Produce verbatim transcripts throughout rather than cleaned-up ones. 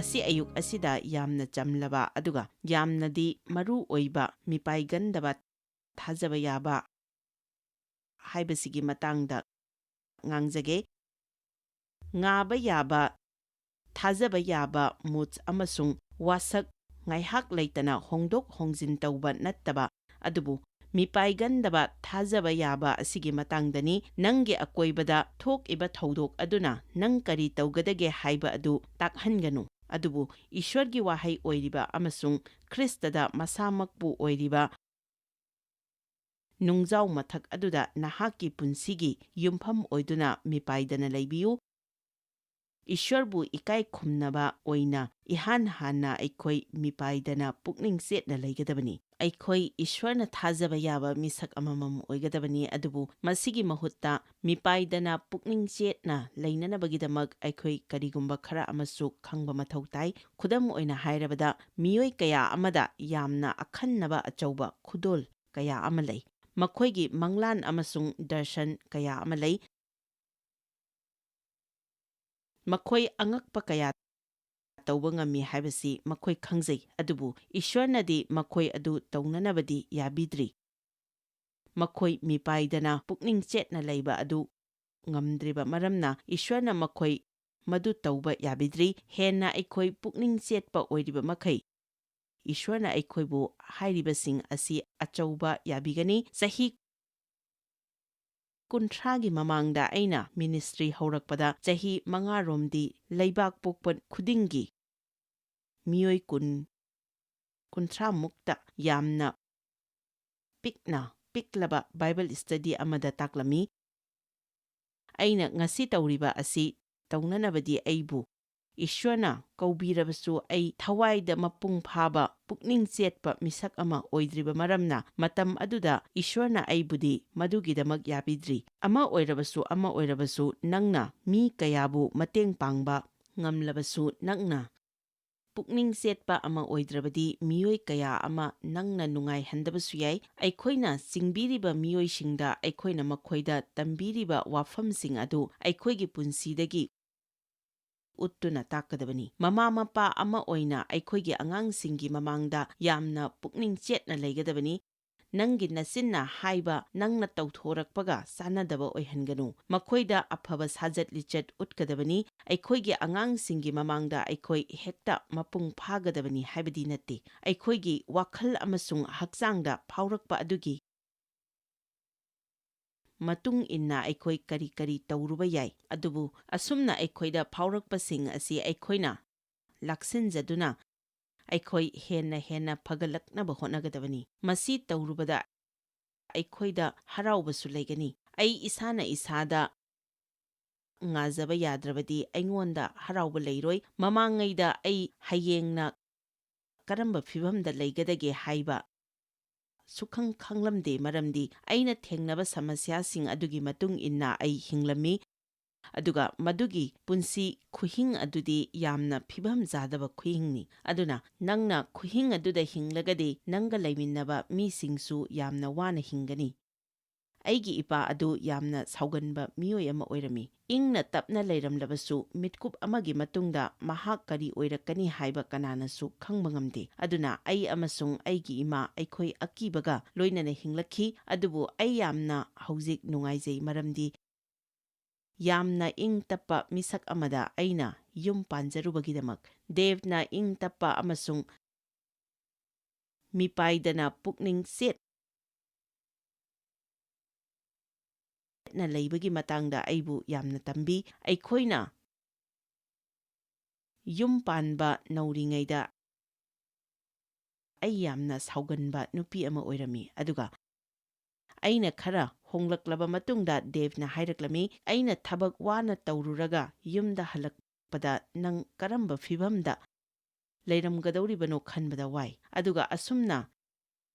ꯉꯁꯤ ꯑꯌꯨꯛ ꯑꯁꯤꯗ ꯌꯥꯝꯅ ꯆꯝꯂꯕ ꯑꯗꯨꯒ ꯌꯥꯝꯅꯗꯤ ꯃꯔꯨ ꯑꯣꯏꯕ ꯃꯤꯄꯥꯏꯒꯟꯗꯕ ꯊꯥꯖꯕ ꯌꯥꯕ ꯍꯥꯏꯕꯁꯤꯒꯤ ꯃꯇꯥꯡꯗ ꯉꯥꯡꯖꯒꯦ꯫ ꯉꯥꯕ ꯌꯥꯕ, ꯊꯥꯖꯕ ꯌꯥꯕ ꯃꯨꯠ ꯑꯃꯁꯨꯡ ꯋꯥꯁꯛ ꯉꯥꯏꯍꯥꯛ ꯂꯩꯇꯅ ꯍꯣꯡꯗꯣꯛ ꯍꯣꯡꯖꯤꯟ ꯇꯧꯕ ꯅꯠꯇꯕ, ꯑꯗꯨꯕꯨ ꯃꯤꯄꯥꯏꯒꯟꯗꯕ ꯊꯥꯖꯕ ꯌꯥꯕ ꯑꯁꯤꯒꯤ ꯃꯇꯥꯡꯗꯅꯤ꯫ ꯅꯪꯒꯤ ꯑꯀꯣꯏꯕꯗ ꯊꯣꯛꯏꯕ ꯊꯧꯗꯣꯛ ꯑꯗꯨꯅ ꯅꯪ ꯀꯔꯤ ꯇꯧꯒꯗꯒꯦ ꯍꯥꯏꯕ ꯑꯗꯨ ꯇꯥꯛꯍꯟꯒꯅꯨ, ꯑꯗꯨꯕꯨ ꯏꯁ꯭ꯋꯔꯒꯤ ꯋꯥꯍꯩ ꯑꯣꯏꯔꯤꯕ ꯑꯃꯁꯨꯡ ꯈ꯭ꯔꯤꯁꯇꯗ ꯃꯁꯥꯃꯛꯄꯨ ꯑꯣꯏꯔꯤꯕ ꯅꯨꯡꯖꯥꯎ ꯃꯊꯛ ꯑꯗꯨꯗ ꯅꯍꯥꯛꯀꯤ ꯄꯨꯟꯁꯤꯒꯤ ꯌꯨꯝꯐꯝ ꯑꯣꯏꯗꯨꯅ ꯃꯤꯄꯥꯏꯗꯅ ꯂꯩꯕꯤꯌꯨ꯫ ꯏꯁ꯭ꯋꯔꯕꯨ ꯏꯀꯥꯏ ꯈꯨꯝꯅꯕ ꯑꯣꯏꯅ ꯏꯍꯥꯟ ꯍꯥꯟꯅ ꯑꯩꯈꯣꯏ ꯃꯤꯄꯥꯏꯗꯅ ꯄꯨꯛꯅꯤꯡ ꯆꯦꯠꯅ ꯂꯩꯒꯗꯕꯅꯤ꯫ ꯑꯩꯈꯣꯏ ꯏꯁ꯭ꯋꯔꯅ ꯊꯥꯖꯕ ꯌꯥꯕ ꯃꯤꯁꯛ ꯑꯃꯃꯝ ꯑꯣꯏꯒꯗꯕꯅꯤ, ꯑꯗꯨꯕꯨ ꯃꯁꯤꯒꯤ ꯃꯍꯨꯠꯇ ꯃꯤꯄꯥꯏꯗꯅ ꯄꯨꯛꯅꯤꯡ ꯆꯦꯠꯅ ꯂꯩꯅꯅꯕꯒꯤꯗꯃꯛ ꯑꯩꯈꯣꯏ ꯀꯔꯤꯒꯨꯝꯕ ꯈꯔ ꯑꯃꯁꯨ ꯈꯪꯕ ꯃꯊꯧ ꯇꯥꯏ꯫ ꯈꯨꯗꯝ ꯑꯣꯏꯅ ꯍꯥꯏꯔꯕꯗ, ꯃꯤꯑꯣꯏ ꯀꯌꯥ ꯑꯃꯗ ꯌꯥꯝꯅ ꯑꯈꯟꯅꯕ ꯑꯆꯧꯕ ꯈꯨꯗꯣꯜ ꯀꯌꯥ ꯑꯃ ꯂꯩ꯫ ꯃꯈꯣꯏꯒꯤ ꯃꯪꯂꯥꯟ ꯑꯃꯁꯨꯡ ꯗꯔꯁꯟ ꯀꯌꯥ ꯑꯃ ꯂꯩ꯫ ꯃꯈꯣꯏ ꯑꯉꯛꯄ ꯀꯌꯥ ꯇꯧꯕ ꯉꯝꯃꯤ ꯍꯥꯏꯕꯁꯤ ꯃꯈꯣꯏ ꯈꯪꯖꯩ, ꯑꯗꯨꯕꯨ ꯏꯁ꯭ꯋꯔꯅꯗꯤ ꯃꯈꯣꯏ ꯑꯗꯨ ꯇꯧꯅꯅꯕꯗꯤ ꯌꯥꯕꯤꯗ꯭ꯔꯤ꯫ ꯃꯈꯣꯏ ꯃꯤꯄꯥꯏꯗꯅ ꯄꯨꯛꯅꯤꯡ ꯆꯦꯠꯅ ꯂꯩꯕ ꯑꯗꯨ ꯉꯝꯗ꯭ꯔꯤꯕ ꯃꯔꯝꯅ ꯏꯁ꯭ꯋꯔꯅ ꯃꯈꯣꯏ ꯃꯗꯨ ꯇꯧꯕ ꯌꯥꯕꯤꯗ꯭ꯔꯤ꯫ ꯍꯦꯟꯅ ꯑꯩꯈꯣꯏ ꯄꯨꯛꯅꯤꯡ ꯆꯦꯠꯄ ꯑꯣꯏꯔꯤꯕ ꯃꯈꯩ, ꯏꯁ꯭ꯋꯔꯅ ꯑꯩꯈꯣꯏꯕꯨ ꯍꯥꯏꯔꯤꯕꯁꯤꯡ ꯑꯁꯤ ꯑꯆꯧꯕ ꯌꯥꯕꯤꯒꯅꯤ꯫ ꯆꯍꯤ ꯀꯨꯟꯊ꯭ꯔꯥꯒꯤ ꯃꯃꯥꯡꯗ ꯑꯩꯅ ꯃꯤꯅꯤꯁꯇ꯭ꯔꯤ ꯍꯧꯔꯛꯄꯗ, ꯆꯍꯤ ꯃꯉꯥꯔꯣꯝꯗꯤ ꯂꯩꯕꯥꯛ ꯄꯣꯛꯄ ꯈꯨꯗꯤꯡꯒꯤ ꯃꯤꯑꯣꯏ ꯀꯨꯟ, ꯀꯨꯟꯊ꯭ꯔꯥ ꯃꯨꯛꯇ ꯌꯥꯝꯅ ꯄꯤꯛꯅ ꯄꯤꯛꯂꯕ ꯕꯥꯏꯕꯜ ꯁ꯭ꯇꯗꯤ ꯑꯃꯗ ꯇꯥꯛꯂꯝꯃꯤ꯫ ꯑꯩꯅ ꯉꯁꯤ ꯇꯧꯔꯤꯕ ꯑꯁꯤ ꯇꯧꯅꯅꯕꯗꯤ ꯑꯩꯕꯨ ꯏꯁ꯭ꯋꯔꯅ ꯀꯧꯕꯤꯔꯕꯁꯨ, ꯑꯩ ꯊꯋꯥꯏꯗ ꯃꯄꯨꯡ ꯐꯥꯕ, ꯄꯨꯛꯅꯤꯡ ꯆꯦꯠꯄ ꯃꯤꯁꯛ ꯑꯃ ꯑꯣꯏꯗ꯭ꯔꯤꯕ ꯃꯔꯝꯅ, ꯃꯇꯝ ꯑꯗꯨꯗ ꯏꯁ꯭ꯋꯔꯅ ꯑꯩꯕꯨꯗꯤ ꯃꯗꯨꯒꯤꯗꯃꯛ ꯌꯥꯕꯤꯗ꯭ꯔꯤ꯫ ꯑꯃ ꯑꯣꯏꯔꯕꯁꯨ, ꯑꯃ ꯑꯣꯏꯔꯕꯁꯨ, ꯅꯪꯅ ꯃꯤ ꯀꯌꯥꯕꯨ ꯃꯇꯦꯡ ꯄꯥꯡꯕ ꯉꯝꯂꯕꯁꯨ, ꯅꯪꯅ ꯄꯨꯛꯅꯤꯡ ꯆꯦꯠꯄ ꯑꯃ ꯑꯣꯏꯗ꯭ꯔꯕꯗꯤ, ꯃꯤꯑꯣꯏ ꯀꯌꯥ ꯑꯃ ꯅꯪꯅ ꯅꯨꯡꯉꯥꯏꯍꯟꯗꯕꯁꯨ ꯌꯥꯏ꯫ ꯑꯩꯈꯣꯏꯅ ꯆꯤꯡꯕꯤꯔꯤꯕ ꯃꯤꯑꯣꯏꯁꯤꯡꯗ ꯑꯩꯈꯣꯏꯅ ꯃꯈꯣꯏꯗ ꯇꯝꯕꯤꯔꯤꯕ ꯋꯥꯐꯝꯁꯤꯡ ꯑꯗꯨ ꯑꯩꯈꯣꯏꯒꯤ ꯄꯨꯟꯁꯤꯗꯒꯤ ꯎꯠꯇꯨꯅ ꯇꯥꯛꯀꯗꯕꯅꯤ꯫ ꯃꯃꯥ ꯃꯄꯥ ꯑꯃ ꯑꯣꯏꯅ ꯑꯩꯈꯣꯏꯒꯤ ꯑꯉꯥꯡꯁꯤꯡꯒꯤ ꯃꯃꯥꯡꯗ ꯌꯥꯝꯅ ꯄꯨꯛꯅꯤꯡ ꯆꯦꯠꯅ ꯂꯩꯒꯗꯕꯅꯤ꯫ ꯅꯪꯒꯤ ꯅꯆꯤꯟꯅ ꯍꯥꯏꯕ, ꯅꯪꯅ ꯇꯧꯊꯣꯔꯛꯄꯒ ꯆꯥꯟꯅꯗꯕ ꯑꯣꯏꯍꯟꯒꯅꯨ꯫ ꯃꯈꯣꯏꯗ ꯑꯐꯕ ꯁꯥꯖꯠ ꯂꯤꯆꯠ ꯎꯠꯀꯗꯕꯅꯤ꯫ ꯑꯩꯈꯣꯏꯒꯤ ꯑꯉꯥꯡꯁꯤꯡꯒꯤ ꯃꯃꯥꯡꯗ ꯑꯩꯈꯣꯏ ꯍꯦꯛꯇ ꯃꯄꯨꯡ ꯐꯥꯒꯗꯕꯅꯤ ꯍꯥꯏꯕꯗꯤ ꯅꯠꯇꯦ꯫ ꯑꯩꯈꯣꯏꯒꯤ ꯋꯥꯈꯜ ꯑꯃꯁꯨꯡ ꯍꯛꯆꯥꯡꯗ ꯐꯥꯎꯔꯛꯄ ꯑꯗꯨꯒꯤ ꯃꯇꯨꯡ ꯏꯟꯅ ꯑꯩꯈꯣꯏ ꯀꯔꯤ ꯀꯔꯤ ꯇꯧꯔꯨꯕ ꯌꯥꯏ꯫ ꯑꯗꯨꯕꯨ ꯑꯁꯨꯝꯅ ꯑꯩꯈꯣꯏꯗ ꯐꯥꯎꯔꯛꯄꯁꯤꯡ ꯑꯁꯤ ꯑꯩꯈꯣꯏꯅ ꯂꯥꯛꯁꯤꯟꯖꯗꯨꯅ ꯑꯩꯈꯣꯏ ꯍꯦꯟꯅ ꯍꯦꯟꯅ ꯐꯒꯠꯂꯛꯅꯕ ꯍꯣꯠꯅꯒꯗꯕꯅꯤ꯫ ꯃꯁꯤ ꯇꯧꯔꯨꯕꯗ ꯑꯩꯈꯣꯏꯗ ꯍꯔꯥꯎꯕꯁꯨ ꯂꯩꯒꯅꯤ꯫ ꯑꯩ ꯏꯁꯥꯅ ꯏꯁꯥꯗ ꯉꯥꯖꯕ ꯌꯥꯗ꯭ꯔꯕꯗꯤ ꯑꯩꯉꯣꯟꯗ ꯍꯔꯥꯎꯕ ꯂꯩꯔꯣꯏ꯫ ꯃꯃꯥꯡꯉꯩꯗ ꯑꯩ ꯍꯌꯦꯡꯅ ꯀꯔꯝꯕ ꯐꯤꯚꯝꯗ ꯂꯩꯒꯗꯒꯦ ꯍꯥꯏꯕ ꯁꯨꯈꯪ ꯈꯪꯂꯝꯗꯦ, ꯃꯔꯝꯗꯤ ꯑꯩꯅ ꯊꯦꯡꯅꯕ ꯁꯃꯁ꯭ꯌꯥꯁꯤꯡ ꯑꯗꯨꯒꯤ ꯃꯇꯨꯡ ꯏꯟꯅ ꯑꯩ ꯍꯤꯡꯂꯝꯃꯤ, ꯑꯗꯨꯒ ꯃꯗꯨꯒꯤ ꯄꯨꯟꯁꯤ ꯈꯨꯍꯤꯡ ꯑꯗꯨꯗꯤ ꯌꯥꯝꯅ ꯐꯤꯚꯝ ꯆꯥꯗꯕ ꯈꯨꯍꯤꯡꯅꯤ꯫ ꯑꯗꯨꯅ ꯅꯪꯅ ꯈꯨꯍꯤꯡ ꯑꯗꯨꯗ ꯍꯤꯡꯂꯒꯗꯤ ꯅꯪꯒ ꯂꯩꯃꯤꯟꯅꯕ ꯃꯤꯁꯤꯡꯁꯨ ꯌꯥꯝꯅ ꯋꯥꯅ ꯍꯤꯡꯒꯅꯤ꯫ ꯑꯩꯒꯤ ꯏꯄꯥ ꯑꯗꯨ ꯌꯥꯝꯅ ꯁꯥꯎꯒꯟꯕ ꯃꯤꯑꯣꯏ ꯑꯃ ꯑꯣꯏꯔꯝꯃꯤ꯫ ꯏꯪꯅ ꯇꯞꯅ ꯂꯩꯔꯝꯂꯕꯁꯨ, ꯃꯤꯠꯀꯨꯞ ꯑꯃꯒꯤ ꯃꯇꯨꯡꯗ ꯃꯍꯥꯛ ꯀꯔꯤ ꯑꯣꯏꯔꯛꯀꯅꯤ ꯍꯥꯏꯕ ꯀꯅꯥꯅꯁꯨ ꯈꯪꯕ ꯉꯝꯗꯦ꯫ ꯑꯗꯨꯅ ꯑꯩ ꯑꯃꯁꯨꯡ ꯑꯩꯒꯤ ꯏꯃꯥ ꯑꯩꯈꯣꯏ ꯑꯀꯤꯕꯒ ꯂꯣꯏꯅꯅ ꯍꯤꯡꯂꯛꯈꯤ, ꯑꯗꯨꯕꯨ ꯑꯩ ꯌꯥꯝꯅ ꯍꯧꯖꯤꯛ ꯅꯨꯡꯉꯥꯏꯖꯩ, ꯃꯔꯝꯗꯤ ꯌꯥꯝꯅ ꯏꯪ ꯇꯞꯄ ꯃꯤꯁꯛ ꯑꯃꯗ ꯑꯩꯅ ꯌꯨꯝ ꯄꯥꯟꯖꯔꯨꯕꯒꯤꯗꯃꯛ꯫ ꯗꯦꯕꯅ ꯏꯪ ꯇꯞꯄ ꯑꯃꯁꯨꯡ ꯃꯤꯄꯥꯏꯗꯅ ꯄꯨꯛꯅꯤꯡ ꯆꯦꯠ ꯆꯦꯠꯅ ꯂꯩꯕꯒꯤ ꯃꯇꯥꯡꯗ ꯑꯩꯕꯨ ꯌꯥꯝꯅ ꯇꯝꯕꯤ꯫ ꯑꯩꯈꯣꯏꯅ ꯌꯨꯝ ꯄꯥꯟꯕ ꯅꯧꯔꯤꯉꯩꯗ ꯑꯩ ꯌꯥꯝꯅ ꯁꯥꯎꯒꯟꯕ ꯅꯨꯄꯤ ꯑꯃ ꯑꯣꯏꯔꯝꯃꯤ, ꯑꯗꯨꯒ ꯑꯩꯅ ꯈꯔ ꯍꯣꯡꯂꯛꯂꯕ ꯃꯇꯨꯡꯗ ꯗꯦꯕꯅ ꯍꯥꯏꯔꯛꯂꯝꯃꯤ, "ꯑꯩꯅ ꯊꯕꯛ ꯋꯥꯅ ꯇꯧꯔꯨꯔꯒ ꯌꯨꯝꯗ ꯍꯜꯂꯛꯄꯗ ꯅꯪ ꯀꯔꯝꯕ ꯐꯤꯚꯝꯗ ꯂꯩꯔꯝꯒꯗꯧꯔꯤꯕꯅꯣ ꯈꯟꯕꯗ ꯋꯥꯏ꯫ ꯑꯗꯨꯒ ꯑꯁꯨꯝꯅ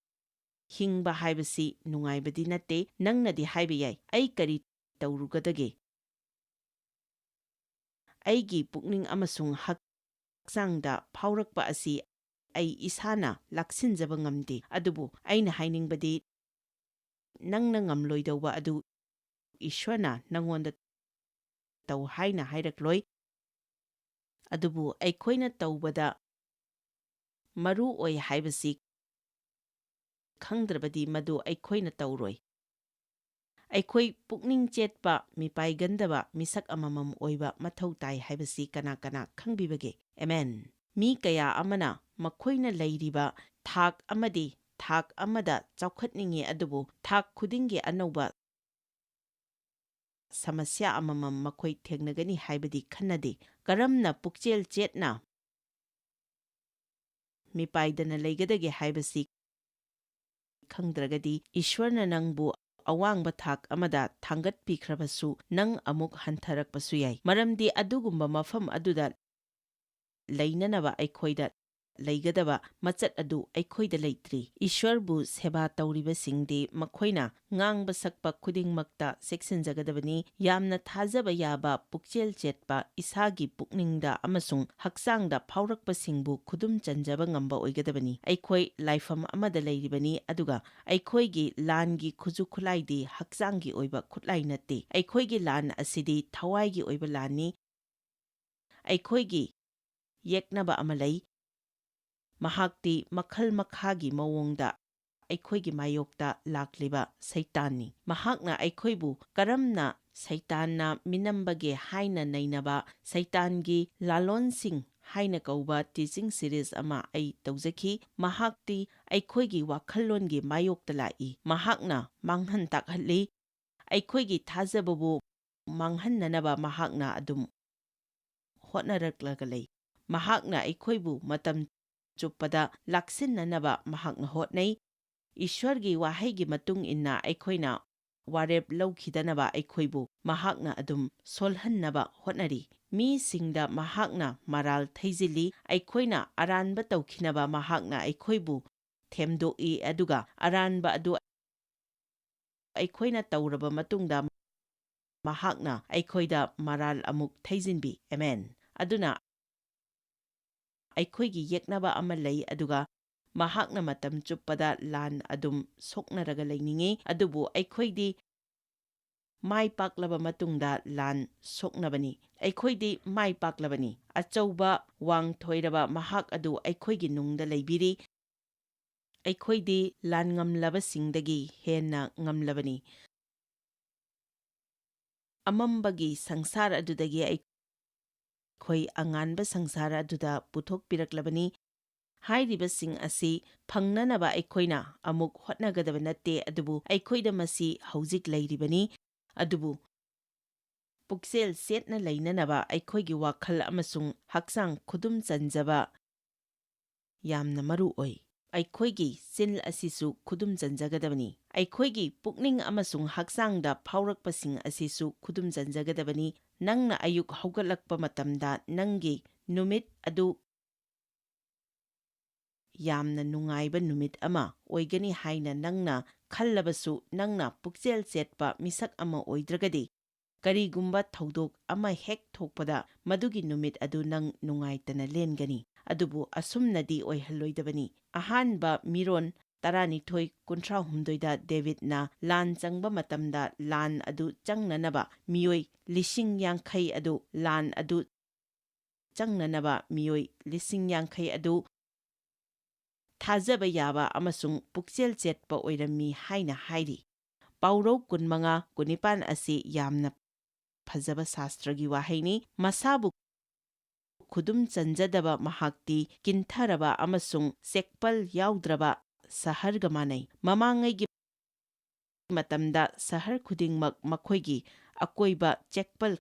ꯍꯤꯡꯕ ꯍꯥꯏꯕꯁꯤ ꯅꯨꯡꯉꯥꯏꯕꯗꯤ ꯅꯠꯇꯦ꯫ ꯅꯪꯅꯗꯤ ꯍꯥꯏꯕ ꯌꯥꯏ, 'ꯑꯩ ꯀꯔꯤ ꯇꯧꯔꯨꯒꯗꯒꯦ? ꯑꯩꯒꯤ ꯄꯨꯛꯅꯤꯡ ꯑꯃꯁꯨꯡ ꯍꯛꯆꯥꯡꯗ ꯐꯥꯎꯔꯛꯄ ꯑꯁꯤ ꯑꯩ ꯏꯁꯥꯅ ꯂꯥꯛꯁꯤꯟꯖꯕ ꯉꯝꯗꯦ꯫ ꯑꯗꯨꯕꯨ ꯑꯩꯅ ꯍꯥꯏꯅꯤꯡꯕꯗꯤ, ꯅꯪꯅ ꯉꯝꯂꯣꯏꯗꯧꯕ ꯑꯗꯨ ꯏꯁ꯭ꯋꯔꯅ ꯅꯉꯣꯟꯗ ꯇꯧ ꯍꯥꯏꯅ ꯍꯥꯏꯔꯛꯂꯣꯏ꯫ ꯑꯗꯨꯕꯨ ꯑꯩꯈꯣꯏꯅ ꯇꯧꯕꯗ ꯃꯔꯨ ꯑꯣꯏ ꯍꯥꯏꯕꯁꯤ ꯈꯪꯗ꯭ꯔꯕꯗꯤ ꯃꯗꯨ ꯑꯩꯈꯣꯏꯅ ꯇꯧꯔꯣꯏ꯫ ꯑꯩꯈꯣꯏ ꯄꯨꯛꯅꯤꯡ ꯆꯦꯠꯄ, ꯃꯤꯄꯥꯏꯒꯟꯗꯕ ꯃꯤꯁꯛ ꯑꯃꯃꯝ ꯑꯣꯏꯕ ꯃꯊꯧ ꯇꯥꯏ ꯍꯥꯏꯕꯁꯤ ꯀꯅꯥ ꯀꯅꯥ ꯈꯪꯕꯤꯕꯒꯦ? ꯑꯦꯃꯦꯟ꯫ ꯃꯤ ꯀꯌꯥ ꯑꯃꯅ ꯃꯈꯣꯏꯅ ꯂꯩꯔꯤꯕ ꯊꯥꯛ ꯑꯃꯗꯤ ꯊꯥꯛ ꯑꯃꯗ ꯆꯥꯎꯈꯠꯅꯤꯡꯏ, ꯑꯗꯨꯕꯨ ꯊꯥꯛ ꯈꯨꯗꯤꯡꯒꯤ ꯑꯅꯧꯕ ꯁꯃꯁ꯭ꯌꯥ ꯑꯃꯃꯝ ꯃꯈꯣꯏ ꯊꯦꯡꯅꯒꯅꯤ ꯍꯥꯏꯕꯗꯤ ꯈꯟꯅꯗꯦ꯫ ꯀꯔꯝꯅ ꯄꯨꯛꯆꯦꯜ ꯆꯦꯠꯅ ꯃꯤꯄꯥꯏꯗꯅ ꯂꯩꯒꯗꯒꯦ ꯍꯥꯏꯕꯁꯤ ꯈꯪꯗ꯭ꯔꯒꯗꯤ, ꯏꯁ꯭ꯋꯔꯅ ꯅꯪꯕꯨ ꯑꯋꯥꯡꯕ ꯊꯥꯛ ꯑꯃꯗ ꯊꯥꯡꯒꯠꯄꯤꯈ꯭ꯔꯕꯁꯨ, ꯅꯪ ꯑꯃꯨꯛ ꯍꯟꯊꯔꯛꯄꯁꯨ ꯌꯥꯏ, ꯃꯔꯝꯗꯤ ꯑꯗꯨꯒꯨꯝꯕ ꯃꯐꯝ ꯑꯗꯨꯗ ꯂꯩꯅꯅꯕ ꯑꯩꯈꯣꯏꯗ ꯂꯩꯒꯗꯕ ꯃꯆꯠ ꯑꯗꯨ ꯑꯩꯈꯣꯏꯗ ꯂꯩꯇ꯭ꯔꯤ꯫ ꯏꯁ꯭ꯋꯔꯕꯨ ꯁꯦꯕꯥ ꯇꯧꯔꯤꯕꯁꯤꯡꯗꯤ ꯃꯈꯣꯏꯅ ꯉꯥꯡꯕ ꯁꯛꯄ ꯈꯨꯗꯤꯡꯃꯛꯇ ꯆꯦꯛꯁꯤꯟꯖꯒꯗꯕꯅꯤ꯫ ꯌꯥꯝꯅ ꯊꯥꯖꯕ ꯌꯥꯕ, ꯄꯨꯛꯆꯦꯜ ꯆꯦꯠꯄ, ꯏꯁꯥꯒꯤ ꯄꯨꯛꯅꯤꯡꯗ ꯑꯃꯁꯨꯡ ꯍꯛꯆꯥꯡꯗ ꯐꯥꯎꯔꯛꯄꯁꯤꯡꯕꯨ ꯈꯨꯗꯨꯝ ꯆꯟꯖꯕ ꯉꯝꯕ ꯑꯣꯏꯒꯗꯕꯅꯤ꯫ ꯑꯩꯈꯣꯏ ꯂꯥꯏꯐꯝ ꯑꯃꯗ ꯂꯩꯔꯤꯕꯅꯤ, ꯑꯗꯨꯒ ꯑꯩꯈꯣꯏꯒꯤ ꯂꯥꯟꯒꯤ ꯈꯨꯠꯁꯨ ꯈꯨꯠꯂꯥꯏꯗꯤ ꯍꯛꯆꯥꯡꯒꯤ ꯑꯣꯏꯕ ꯈꯨꯠꯂꯥꯏ ꯅꯠꯇꯦ꯫ ꯑꯩꯈꯣꯏꯒꯤ ꯂꯥꯟ ꯑꯁꯤꯗꯤ ꯊꯋꯥꯏꯒꯤ ꯑꯣꯏꯕ ꯂꯥꯟꯅꯤ꯫ ꯑꯩꯈꯣꯏꯒꯤ ꯌꯦꯛꯅꯕ ꯑꯃ ꯂꯩ꯫ ꯃꯍꯥꯛꯇꯤ ꯃꯈꯜ ꯃꯈꯥꯒꯤ ꯃꯑꯣꯡꯗ ꯑꯩꯈꯣꯏꯒꯤ ꯃꯥꯌꯣꯛꯇ ꯂꯥꯛꯂꯤꯕ ꯁꯩꯇꯥꯟꯅꯤ꯫ ꯃꯍꯥꯛꯅ ꯑꯩꯈꯣꯏꯕꯨ ꯀꯔꯝꯅ ꯁꯩꯇꯥꯟꯅ ꯃꯤꯅꯝꯕꯒꯦ ꯍꯥꯏꯅ ꯅꯩꯅꯕ ꯁꯩꯇꯥꯟꯒꯤ ꯂꯥꯂꯣꯟꯁꯤꯡ ꯍꯥꯏꯅ ꯀꯧꯕ ꯇꯤꯆꯤꯡ ꯁꯤꯔꯤꯖ ꯑꯃ ꯑꯩ ꯇꯧꯖꯈꯤ꯫ ꯃꯍꯥꯛꯇꯤ ꯑꯩꯈꯣꯏꯒꯤ ꯋꯥꯈꯜꯂꯣꯟꯒꯤ ꯃꯥꯌꯣꯛꯇ ꯂꯥꯛꯏ꯫ ꯃꯍꯥꯛꯅ ꯃꯥꯡꯍꯟ ꯇꯥꯛꯍꯜꯂꯤ꯫ ꯑꯩꯈꯣꯏꯒꯤ ꯊꯥꯖꯕꯕꯨ ꯃꯥꯡꯍꯟꯅꯅꯕ ꯃꯍꯥꯛꯅ ꯑꯗꯨꯝ ꯍꯣꯠꯅꯔꯛꯂꯒ ꯂꯩ꯫ ꯃꯍꯥꯛꯅ ꯑꯩꯈꯣꯏꯕꯨ ꯃꯇꯝ ꯆꯨꯞꯄꯗ ꯂꯥꯛꯁꯤꯟꯅꯅꯕ ꯃꯍꯥꯛꯅ ꯍꯣꯠꯅꯩ꯫ ꯏꯁ꯭ꯋꯔꯒꯤ ꯋꯥꯍꯩꯒꯤ ꯃꯇꯨꯡ ꯏꯟꯅ ꯑꯩꯈꯣꯏꯅ ꯋꯥꯔꯦꯞ ꯂꯧꯈꯤꯗꯅꯕ ꯑꯩꯈꯣꯏꯕꯨ ꯃꯍꯥꯛꯅ ꯑꯗꯨꯝ ꯁꯣꯜꯍꯟꯅꯕ ꯍꯣꯠꯅꯔꯤ꯫ ꯃꯤꯁꯤꯡꯗ ꯃꯍꯥꯛꯅ ꯃꯔꯥꯜ ꯊꯩꯖꯤꯜꯂꯤ꯫ ꯑꯩꯈꯣꯏꯅ ꯑꯔꯥꯟꯕ ꯇꯧꯈꯤꯅꯕ ꯃꯍꯥꯛꯅ ꯑꯩꯈꯣꯏꯕꯨ ꯊꯦꯝꯗꯣꯛꯏ, ꯑꯗꯨꯒ ꯑꯔꯥꯟꯕ ꯑꯗꯨ ꯑꯩꯈꯣꯏꯅ ꯇꯧꯔꯕ ꯃꯇꯨꯡꯗ ꯃꯍꯥꯛꯅ ꯑꯩꯈꯣꯏꯗ ꯃꯔꯥꯜ ꯑꯃꯨꯛ ꯊꯩꯖꯤꯟꯕꯤ꯫ ꯑꯦꯃꯦꯟ꯫ ꯑꯗꯨꯅ ꯑꯩꯈꯣꯏꯒꯤ ꯌꯦꯛꯅꯕ ꯑꯃ ꯂꯩ, ꯑꯗꯨꯒ ꯃꯍꯥꯛꯅ ꯃꯇꯝ ꯆꯨꯞꯄꯗ ꯂꯥꯟ ꯑꯗꯨꯝ ꯁꯣꯛꯅꯔꯒ ꯂꯩꯅꯤꯡꯏ, ꯑꯗꯨꯕꯨ ꯑꯩꯈꯣꯏꯗꯤ ꯃꯥꯏ ꯄꯥꯛꯂꯕ ꯃꯇꯨꯡꯗ ꯂꯥꯟ ꯁꯣꯛꯅꯕꯅꯤ꯫ ꯑꯩꯈꯣꯏꯗꯤ ꯃꯥꯏ ꯄꯥꯛꯂꯕꯅꯤ꯫ ꯑꯆꯧꯕ ꯋꯥꯡ ꯊꯣꯏꯔꯕ ꯃꯍꯥꯛ ꯑꯗꯨ ꯑꯩꯈꯣꯏꯒꯤ ꯅꯨꯡꯗ ꯂꯩꯕꯤꯔꯤ꯫ ꯑꯩꯈꯣꯏꯗꯤ ꯂꯥꯟꯉꯝꯂꯕꯁꯤꯡꯗꯒꯤ ꯍꯦꯟꯅ ꯉꯝꯂꯕꯅꯤ꯫ ꯑꯃꯝꯕꯒꯤ ꯁꯪꯁꯥꯔ ꯑꯗꯨꯗꯒꯤ ꯑꯩꯈꯣꯏ ꯑꯉꯥꯟꯕ ꯁꯪꯁꯥꯔ ꯑꯗꯨꯗ ꯄꯨꯊꯣꯛꯄꯤꯔꯛꯂꯕꯅꯤ꯫ ꯍꯥꯏꯔꯤꯕꯁꯤꯡ ꯑꯁꯤ ꯐꯪꯅꯅꯕ ꯑꯩꯈꯣꯏꯅ ꯑꯃꯨꯛ ꯍꯣꯠꯅꯒꯗꯕ ꯅꯠꯇꯦ, ꯑꯗꯨꯕꯨ ꯑꯩꯈꯣꯏꯗ ꯃꯁꯤ ꯍꯧꯖꯤꯛ ꯂꯩꯔꯤꯕꯅꯤ꯫ ꯑꯗꯨꯕꯨ ꯄꯨꯛꯆꯦꯜ ꯆꯦꯠꯅ ꯂꯩꯅꯅꯕ ꯑꯩꯈꯣꯏꯒꯤ ꯋꯥꯈꯜ ꯑꯃꯁꯨꯡ ꯍꯛꯆꯥꯡ ꯈꯨꯗꯨꯝ ꯆꯟꯖꯕ ꯌꯥꯝꯅ ꯃꯔꯨ ꯑꯣꯏ꯫ ꯑꯩꯈꯣꯏꯒꯤ ꯆꯤꯟ ꯑꯁꯤꯁꯨ ꯈꯨꯗꯨꯝ ꯆꯟꯖꯒꯗꯕꯅꯤ꯫ ꯑꯩꯈꯣꯏꯒꯤ ꯄꯨꯛꯅꯤꯡ ꯑꯃꯁꯨꯡ ꯍꯛꯆꯥꯡꯗ ꯐꯥꯎꯔꯛꯄꯁꯤꯡ ꯑꯁꯤꯁꯨ ꯈꯨꯗꯨꯝ ꯆꯟꯖꯒꯗꯕꯅꯤ꯫ ꯅꯪꯅ ꯑꯌꯨꯛ ꯍꯧꯒꯠꯂꯛꯄ ꯃꯇꯝꯗ ꯅꯪꯒꯤ ꯅꯨꯃꯤꯠ ꯑꯗꯨ ꯌꯥꯝꯅ ꯅꯨꯡꯉꯥꯏꯕ ꯅꯨꯃꯤꯠ ꯑꯃ ꯑꯣꯏꯒꯅꯤ ꯍꯥꯏꯅ ꯅꯪꯅ ꯈꯜꯂꯕꯁꯨ, ꯅꯪꯅ ꯄꯨꯛꯆꯦꯜ ꯆꯦꯠꯄ ꯃꯤꯁꯛ ꯑꯃ ꯑꯣꯏꯗ꯭ꯔꯒꯗꯤ, ꯀꯔꯤꯒꯨꯝꯕ ꯊꯧꯗꯣꯛ ꯑꯃ ꯍꯦꯛ ꯊꯣꯛꯄꯗ ꯃꯗꯨꯒꯤ ꯅꯨꯃꯤꯠ ꯑꯗꯨ ꯅꯪ ꯅꯨꯡꯉꯥꯏꯇꯅ ꯂꯦꯟꯒꯅꯤ꯫ ꯑꯗꯨꯕꯨ ꯑꯁꯨꯝꯅꯗꯤ ꯑꯣꯏꯍꯜꯂꯣꯏꯗꯕꯅꯤ꯫ ꯑꯍꯥꯟꯕ ꯃꯤꯔꯣꯟ ꯇꯔꯥꯅꯤꯊꯣꯏ ꯀꯨꯟꯊ꯭ꯔꯥꯍꯨꯝꯗꯣꯏꯗ ꯗꯦꯕꯤꯗꯅ ꯂꯥꯟ ꯆꯪꯕ ꯃꯇꯝꯗ ꯂꯥꯟ ꯑꯗꯨ ꯆꯪꯅꯅꯕ ꯃꯤꯑꯣꯏ ꯂꯤꯁꯤꯡ ꯌꯥꯡꯈꯩ ꯑꯗꯨ, ꯂꯥꯟ ꯑꯗꯨ ꯆꯪꯅꯅꯕ ꯃꯤꯑꯣꯏ ꯂꯤꯁꯤꯡ ꯌꯥꯡꯈꯩ ꯑꯗꯨ ꯊꯥꯖꯕ ꯌꯥꯕ ꯑꯃꯁꯨꯡ ꯄꯨꯛꯆꯦꯜ ꯆꯦꯠꯄ ꯑꯣꯏꯔꯝꯃꯤ ꯍꯥꯏꯅ ꯍꯥꯏꯔꯤ꯫ ꯄꯥꯎꯔꯧ ꯀꯨꯟꯃꯉꯥ ꯀꯨꯟꯅꯤꯄꯥꯟ ꯑꯁꯤ ꯌꯥꯝꯅ ꯐꯖꯕ ꯁꯥꯁꯇ꯭ꯔꯒꯤ ꯋꯥꯍꯩꯅꯤ꯫ ꯃꯁꯥꯕꯨ ꯈꯨꯗꯨꯝ ꯆꯟꯖꯗꯕ ꯃꯍꯥꯛꯇꯤ ꯀꯤꯟꯊꯔꯕ ꯑꯃꯁꯨꯡ ꯆꯦꯛꯄꯜ ꯌꯥꯎꯗ꯭ꯔꯕ ꯁꯍꯔꯒ ꯃꯥꯟꯅꯩ꯫ ꯃꯃꯥꯡꯉꯩꯒꯤ ꯃꯇꯝꯗ ꯁꯍꯔ ꯈꯨꯗꯤꯡꯃꯛ ꯃꯈꯣꯏꯒꯤ ꯑꯀꯣꯏꯕ ꯆꯦꯛꯄꯜ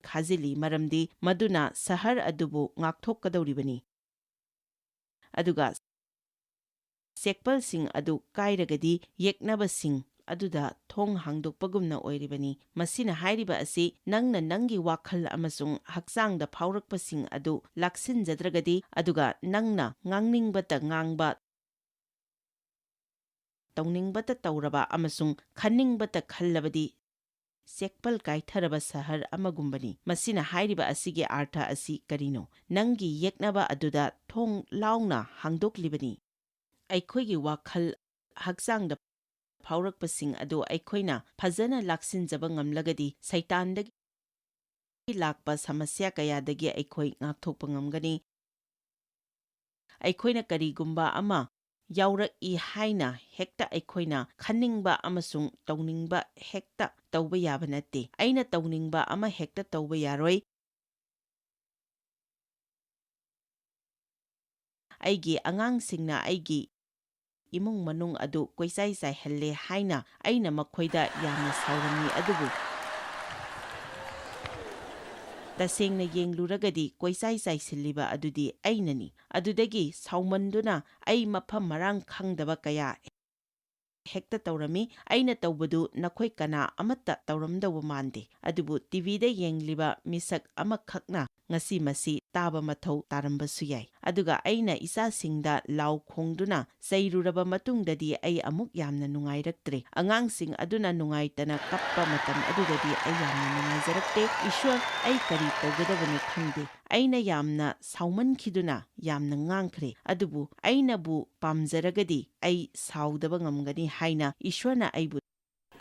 ꯈꯥꯖꯤꯜꯂꯤ, ꯃꯔꯝꯗꯤ ꯃꯗꯨꯅ ꯁꯍꯔ ꯑꯗꯨꯕꯨ ꯉꯥꯛꯊꯣꯛꯀꯗꯧꯔꯤꯕꯅꯤ꯫ ꯑꯗꯨꯒ ꯆꯦꯛꯄꯜꯁꯤꯡ ꯑꯗꯨ ꯀꯥꯏꯔꯒꯗꯤ ꯌꯦꯛꯅꯕꯁꯤꯡ ꯑꯗꯨꯗ ꯊꯣꯡ ꯍꯥꯡꯗꯣꯛꯄꯒꯨꯝꯅ ꯑꯣꯏꯔꯤꯕꯅꯤ꯫ ꯃꯁꯤꯅ ꯍꯥꯏꯔꯤꯕ ꯑꯁꯤ ꯅꯪꯅ ꯅꯪꯒꯤ ꯋꯥꯈꯜ ꯑꯃꯁꯨꯡ ꯍꯛꯆꯥꯡꯗ ꯐꯥꯎꯔꯛꯄꯁꯤꯡ ꯑꯗꯨ ꯂꯥꯛꯁꯤꯟꯖꯗ꯭ꯔꯒꯗꯤ, ꯑꯗꯨꯒ ꯅꯪꯅ ꯉꯥꯡꯅꯤꯡꯕꯇ ꯉꯥꯡꯕ, ꯇꯧꯅꯤꯡꯕꯇ ꯇꯧꯔꯕ ꯑꯃꯁꯨꯡ ꯈꯟꯅꯤꯡꯕꯇ ꯈꯜꯂꯕꯗꯤ, ꯆꯦꯛꯄꯜ ꯀꯥꯏꯊꯔꯕ ꯁꯍꯔ ꯑꯃꯒꯨꯝꯕꯅꯤ꯫ ꯃꯁꯤꯅ ꯍꯥꯏꯔꯤꯕ ꯑꯁꯤꯒꯤ ꯑꯥꯔꯊ ꯑꯁꯤ ꯀꯔꯤꯅꯣ? ꯅꯪꯒꯤ ꯌꯦꯛꯅꯕ ꯑꯗꯨꯗ ꯊꯣꯡ ꯂꯥꯎꯅ ꯍꯥꯡꯗꯣꯛꯂꯤꯕꯅꯤ꯫ ꯑꯩꯈꯣꯏꯒꯤ ꯋꯥꯈꯜ, ꯍꯛꯆꯥꯡꯗ ꯐꯥꯎꯔꯛꯄꯁꯤꯡ ꯑꯗꯨ ꯑꯩꯈꯣꯏꯅ ꯐꯖꯅ ꯂꯥꯛꯁꯤꯟꯖꯕ ꯉꯝꯂꯒꯗꯤ, ꯁꯩꯇꯥꯟꯗꯒꯤ ꯂꯥꯛꯄ ꯁꯃꯁ꯭ꯌꯥ ꯀꯌꯥꯗꯒꯤ ꯑꯩꯈꯣꯏ ꯉꯥꯛꯊꯣꯛꯄ ꯉꯝꯒꯅꯤ꯫ ꯑꯩꯈꯣꯏꯅ ꯀꯔꯤꯒꯨꯝꯕ ꯑꯃ ꯌꯥꯎꯔꯛꯏ ꯍꯥꯏꯅ ꯍꯦꯛꯇ ꯑꯩꯈꯣꯏꯅ ꯈꯟꯅꯤꯡꯕ ꯑꯃꯁꯨꯡ ꯇꯧꯅꯤꯡꯕ ꯍꯦꯛꯇ ꯇꯧꯕ ꯌꯥꯕ ꯅꯠꯇꯦ꯫ ꯑꯩꯅ ꯇꯧꯅꯤꯡꯕ ꯑꯃ ꯍꯦꯛꯇ ꯇꯧꯕ ꯌꯥꯔꯣꯏ꯫ ꯑꯩꯒꯤ ꯑꯉꯥꯡꯁꯤꯡꯅ ꯑꯩꯒꯤ ꯏꯃꯨꯡ ꯃꯅꯨꯡ ꯑꯗꯨ ꯀꯣꯏꯆꯥꯏ ꯆꯥꯏꯍꯜꯂꯦ ꯍꯥꯏꯅ ꯑꯩꯅ ꯃꯈꯣꯏꯗ ꯌꯥꯝꯅ ꯁꯥꯎꯔꯝꯃꯤ, ꯑꯗꯨꯕꯨ ꯇꯁꯦꯡꯅ ꯌꯦꯡꯂꯨꯔꯒꯗꯤ ꯀꯣꯏꯆꯥꯏ ꯆꯥꯏꯁꯤꯜꯂꯤꯕ ꯑꯗꯨꯗꯤ ꯑꯩꯅꯅꯤ꯫ ꯑꯗꯨꯗꯒꯤ ꯁꯥꯎꯃꯟꯗꯨꯅ ꯑꯩ ꯃꯐꯝ ꯃꯔꯥꯡ ꯈꯪꯗꯕ ꯀꯌꯥ ꯍꯦꯛꯇ ꯇꯧꯔꯝꯃꯤ꯫ ꯑꯩꯅ ꯇꯧꯕꯗꯨ ꯅꯈꯣꯏ ꯀꯅꯥ ꯑꯃꯠꯇ ꯇꯧꯔꯝꯗꯧꯕ ꯃꯥꯟꯗꯦ, ꯑꯗꯨꯕꯨ ꯇꯤꯚꯤꯗ ꯌꯦꯡꯂꯤꯕ ꯃꯤꯁꯛ ꯑꯃꯈꯛꯅ ꯉꯁꯤ ꯃꯁꯤ ꯇꯥꯕ ꯃꯊꯧ ꯇꯥꯔꯝꯕꯁꯨ ꯌꯥꯏ꯫ ꯑꯗꯨꯒ ꯑꯩꯅ ꯏꯆꯥꯁꯤꯡꯗ ꯂꯥꯎ ꯈꯣꯡꯗꯨꯅ ꯆꯩꯔꯨꯔꯕ ꯃꯇꯨꯡꯗꯗꯤ ꯑꯩ ꯑꯃꯨꯛ ꯌꯥꯝꯅ ꯅꯨꯡꯉꯥꯏꯔꯛꯇ꯭ꯔꯦ꯫ ꯑꯉꯥꯡꯁꯤꯡ ꯑꯗꯨꯅ ꯅꯨꯡꯉꯥꯏꯇꯅ ꯀꯞꯄ ꯃꯇꯝ ꯑꯗꯨꯗꯗꯤ ꯑꯩ ꯌꯥꯝꯅ ꯅꯨꯡꯉꯥꯏꯖꯔꯛꯇꯦ꯫ "ꯏꯁ꯭ꯋꯔ, ꯑꯩ ꯀꯔꯤ ꯇꯧꯒꯗꯕꯅꯣ ꯈꯪꯗꯦ꯫ ꯑꯩꯅ ꯌꯥꯝꯅ ꯁꯥꯎꯃꯟꯈꯤꯗꯨꯅ ꯌꯥꯝꯅ ꯉꯥꯡꯈ꯭ꯔꯦ, ꯑꯗꯨꯕꯨ ꯑꯩꯅꯕꯨ ꯄꯥꯝꯖꯔꯒꯗꯤ ꯑꯩ ꯁꯥꯎꯗꯕ ꯉꯝꯒꯅꯤ" ꯍꯥꯏꯅ ꯏꯁ꯭ꯋꯔꯅ ꯑꯩꯕꯨ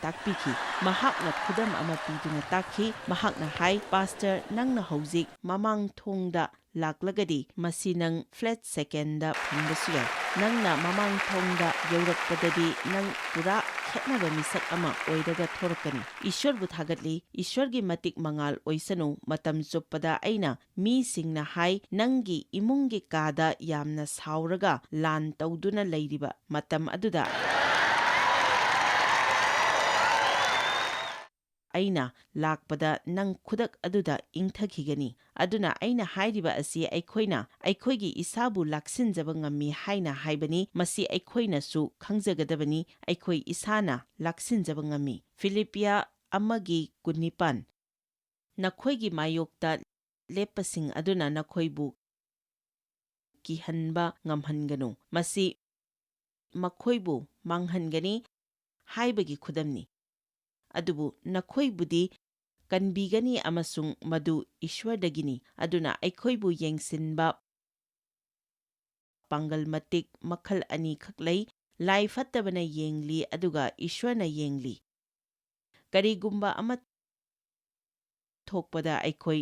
ꯇꯥꯛꯄꯤꯈꯤ꯫ ꯃꯍꯥꯛꯅ ꯈꯨꯗꯝ ꯑꯃ ꯄꯤꯗꯨꯅ ꯇꯥꯛꯈꯤ꯫ ꯃꯍꯥꯛꯅ ꯍꯥꯏ, "ꯄꯥꯁꯇꯔ, ꯅꯪꯅ ꯍꯧꯖꯤꯛ ꯃꯃꯥꯡ ꯊꯣꯡꯗ ꯂꯥꯛꯂꯒꯗꯤ ꯃꯁꯤ ꯅꯪ ꯐ꯭ꯂꯦꯠ ꯁꯦꯀꯦꯟꯗ ꯐꯪꯕꯁꯨ ꯌꯥꯏ꯫ ꯅꯪꯅ ꯃꯃꯥꯡ ꯊꯣꯡꯗ ꯌꯧꯔꯛꯄꯗꯗꯤ ꯅꯪ ꯄꯨꯔꯥ ꯈꯦꯠꯅꯕ ꯃꯤꯁꯛ ꯑꯃ ꯑꯣꯏꯔꯒ ꯊꯣꯔꯛꯀꯅꯤ꯫ ꯏꯁ꯭ꯋꯔꯕꯨ ꯊꯥꯒꯠꯂꯤ꯫ ꯏꯁ꯭ꯋꯔꯒꯤ ꯃꯇꯤꯛ ꯃꯉꯥꯜ ꯑꯣꯏꯁꯅꯨ꯫ ꯃꯇꯝ ꯆꯨꯞꯄꯗ ꯑꯩꯅ ꯃꯤꯁꯤꯡꯅ ꯍꯥꯏ, ꯅꯪꯒꯤ ꯏꯃꯨꯡꯒꯤ ꯀꯥꯗ ꯌꯥꯝꯅ ꯁꯥꯎꯔꯒ ꯂꯥꯟ ꯇꯧꯗꯨꯅ ꯂꯩꯔꯤꯕ ꯃꯇꯝ ꯑꯗꯨꯗ ꯑꯩꯅ ꯂꯥꯛꯄꯗ ꯅꯪ ꯈꯨꯗꯛ ꯑꯗꯨꯗ ꯏꯪꯊꯈꯤꯒꯅꯤ꯫ ꯑꯗꯨꯅ ꯑꯩꯅ ꯍꯥꯏꯔꯤꯕ ꯑꯁꯤ ꯑꯩꯈꯣꯏꯅ ꯑꯩꯈꯣꯏꯒꯤ ꯏꯁꯥꯕꯨ ꯂꯥꯛꯁꯤꯟꯖꯕ ꯉꯝꯃꯤ ꯍꯥꯏꯅ ꯍꯥꯏꯕꯅꯤ꯫ ꯃꯁꯤ ꯑꯩꯈꯣꯏꯅꯁꯨ ꯈꯪꯖꯒꯗꯕꯅꯤ, ꯑꯩꯈꯣꯏ ꯏꯁꯥꯅ ꯂꯥꯛꯁꯤꯟꯖꯕ ꯉꯝꯃꯤ꯫ ꯐꯤꯂꯤꯞꯄꯤꯌꯥ ꯑꯃꯒꯤ ꯀꯨꯟꯅꯤꯄꯥꯟ꯫ ꯅꯈꯣꯏꯒꯤ ꯃꯥꯌꯣꯛꯇ ꯂꯦꯞꯄꯁꯤꯡ ꯑꯗꯨꯅ ꯅꯈꯣꯏꯕꯨ ꯀꯤꯍꯟꯕ ꯉꯝꯍꯟꯒꯅꯨ꯫ ꯃꯁꯤ ꯃꯈꯣꯏꯕꯨ ꯃꯥꯡꯍꯟꯒꯅꯤ ꯍꯥꯏꯕꯒꯤ ꯈꯨꯗꯝꯅꯤ꯫ ꯑꯗꯨꯕꯨ ꯅꯈꯣꯏꯕꯨꯗꯤ ꯀꯟꯕꯤꯒꯅꯤ ꯑꯃꯁꯨꯡ ꯃꯗꯨ ꯏꯁ꯭ꯋꯔꯗꯒꯤꯅꯤ꯫ ꯑꯗꯨꯅ ꯑꯩꯈꯣꯏꯕꯨ ꯌꯦꯡꯁꯤꯟꯕ ꯄꯥꯡꯒꯜ ꯃꯇꯤꯛ ꯃꯈꯜ ꯑꯅꯤꯈꯛ ꯂꯩ꯫ ꯂꯥꯏ ꯐꯠꯇꯕꯅ ꯌꯦꯡꯂꯤ, ꯑꯗꯨꯒ ꯏꯁ꯭ꯋꯔꯅ ꯌꯦꯡꯂꯤ꯫ ꯀꯔꯤꯒꯨꯝꯕ ꯑꯃ ꯊꯣꯛꯄꯗ ꯑꯩꯈꯣꯏ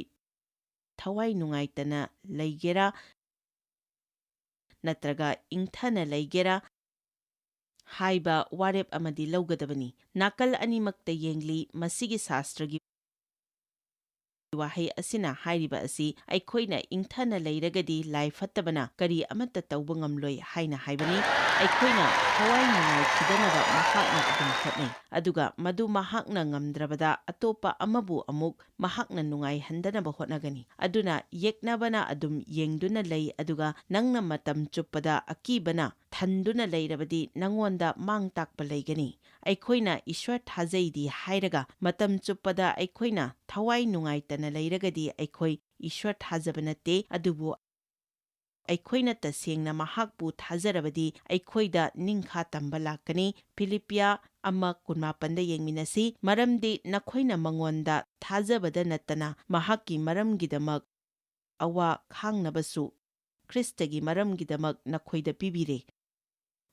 ꯊꯋꯥꯏ ꯅꯨꯡꯉꯥꯏꯇꯅ ꯂꯩꯒꯦꯔꯥ ꯅꯠꯇ꯭ꯔꯒ ꯏꯪꯊꯅ ꯂꯩꯒꯦꯔꯥ ꯍꯥꯏꯕ ꯋꯥꯔꯦꯞ ꯑꯃꯗꯤ ꯂꯧꯒꯗꯕꯅꯤ꯫ ꯅꯥꯀꯜ ꯑꯅꯤꯃꯛꯇ ꯌꯦꯡꯂꯤ꯫ ꯃꯁꯤꯒꯤ ꯁꯥꯁꯇ꯭ꯔꯒꯤ ꯋꯥꯍꯩ ꯑꯁꯤꯅ ꯍꯥꯏꯔꯤꯕ ꯑꯁꯤ ꯑꯩꯈꯣꯏꯅ ꯏꯪꯊꯅ ꯂꯩꯔꯒꯗꯤ ꯂꯥꯏ ꯐꯠꯇꯕꯅ ꯀꯔꯤ ꯑꯃꯠꯇ ꯇꯧꯕ ꯉꯝꯂꯣꯏ ꯍꯥꯏꯅ ꯍꯥꯏꯕꯅꯤ꯫ ꯑꯩꯈꯣꯏꯅ ꯊꯋꯥꯏ ꯅꯨꯡꯉꯥꯏꯈꯤꯗꯅꯕ ꯃꯍꯥꯛꯅ ꯑꯗꯨꯝ ꯍꯣꯠꯅꯩ, ꯑꯗꯨꯒ ꯃꯗꯨ ꯃꯍꯥꯛꯅ ꯉꯝꯗ꯭ꯔꯕꯗ ꯑꯇꯣꯞꯄ ꯑꯃꯕꯨ ꯑꯃꯨꯛ ꯃꯍꯥꯛꯅ ꯅꯨꯡꯉꯥꯏꯍꯟꯗꯅꯕ ꯍꯣꯠꯅꯒꯅꯤ꯫ ꯑꯗꯨꯅ ꯌꯦꯛꯅꯕꯅ ꯑꯗꯨꯝ ꯌꯦꯡꯗꯨꯅ ꯂꯩ, ꯑꯗꯨꯒ ꯅꯪꯅ ꯃꯇꯝ ꯆꯨꯞꯄꯗ ꯑꯀꯤꯕꯅ ꯊꯟꯗꯨꯅ ꯂꯩꯔꯕꯗꯤ ꯅꯪꯉꯣꯟꯗ ꯃꯥꯡ ꯇꯥꯛꯄ ꯂꯩꯒꯅꯤ꯫ ꯑꯩꯈꯣꯏꯅ ꯏꯁ꯭ꯋꯔ ꯊꯥꯖꯩꯗꯤ ꯍꯥꯏꯔꯒ ꯃꯇꯝ ꯆꯨꯞꯄꯗ ꯑꯩꯈꯣꯏꯅ ꯊꯋꯥꯏ ꯅꯨꯡꯉꯥꯏꯇꯅ ꯂꯩꯔꯒꯗꯤ ꯑꯩꯈꯣꯏ ꯏꯁ꯭ꯋꯔ ꯊꯥꯖꯕ ꯅꯠꯇꯦ, ꯑꯗꯨꯕꯨ ꯑꯩꯈꯣꯏꯅ ꯇꯁꯦꯡꯅ ꯃꯍꯥꯛꯄꯨ ꯊꯥꯖꯔꯕꯗꯤ ꯑꯩꯈꯣꯏꯗ ꯅꯤꯡꯈꯥ ꯇꯝꯕ ꯂꯥꯛꯀꯅꯤ꯫ ꯐꯤꯂꯤꯞꯄꯤꯌꯥ ꯑꯃ ꯀꯨꯟꯃꯥꯄꯟꯗ ꯌꯦꯡꯃꯤꯟꯅꯁꯤ, "ꯃꯔꯝꯗꯤ ꯅꯈꯣꯏꯅ ꯃꯉꯣꯟꯗ ꯊꯥꯖꯕꯗ ꯅꯠꯇꯅ ꯃꯍꯥꯛꯀꯤ ꯃꯔꯝꯒꯤꯗꯃꯛ ꯑꯋꯥ ꯈꯥꯡꯅꯕꯁꯨ ꯈ꯭ꯔꯤꯁꯇꯒꯤ ꯃꯔꯝꯒꯤꯗꯃꯛ ꯅꯈꯣꯏꯗ ꯄꯤꯕꯤꯔꯦ꯫"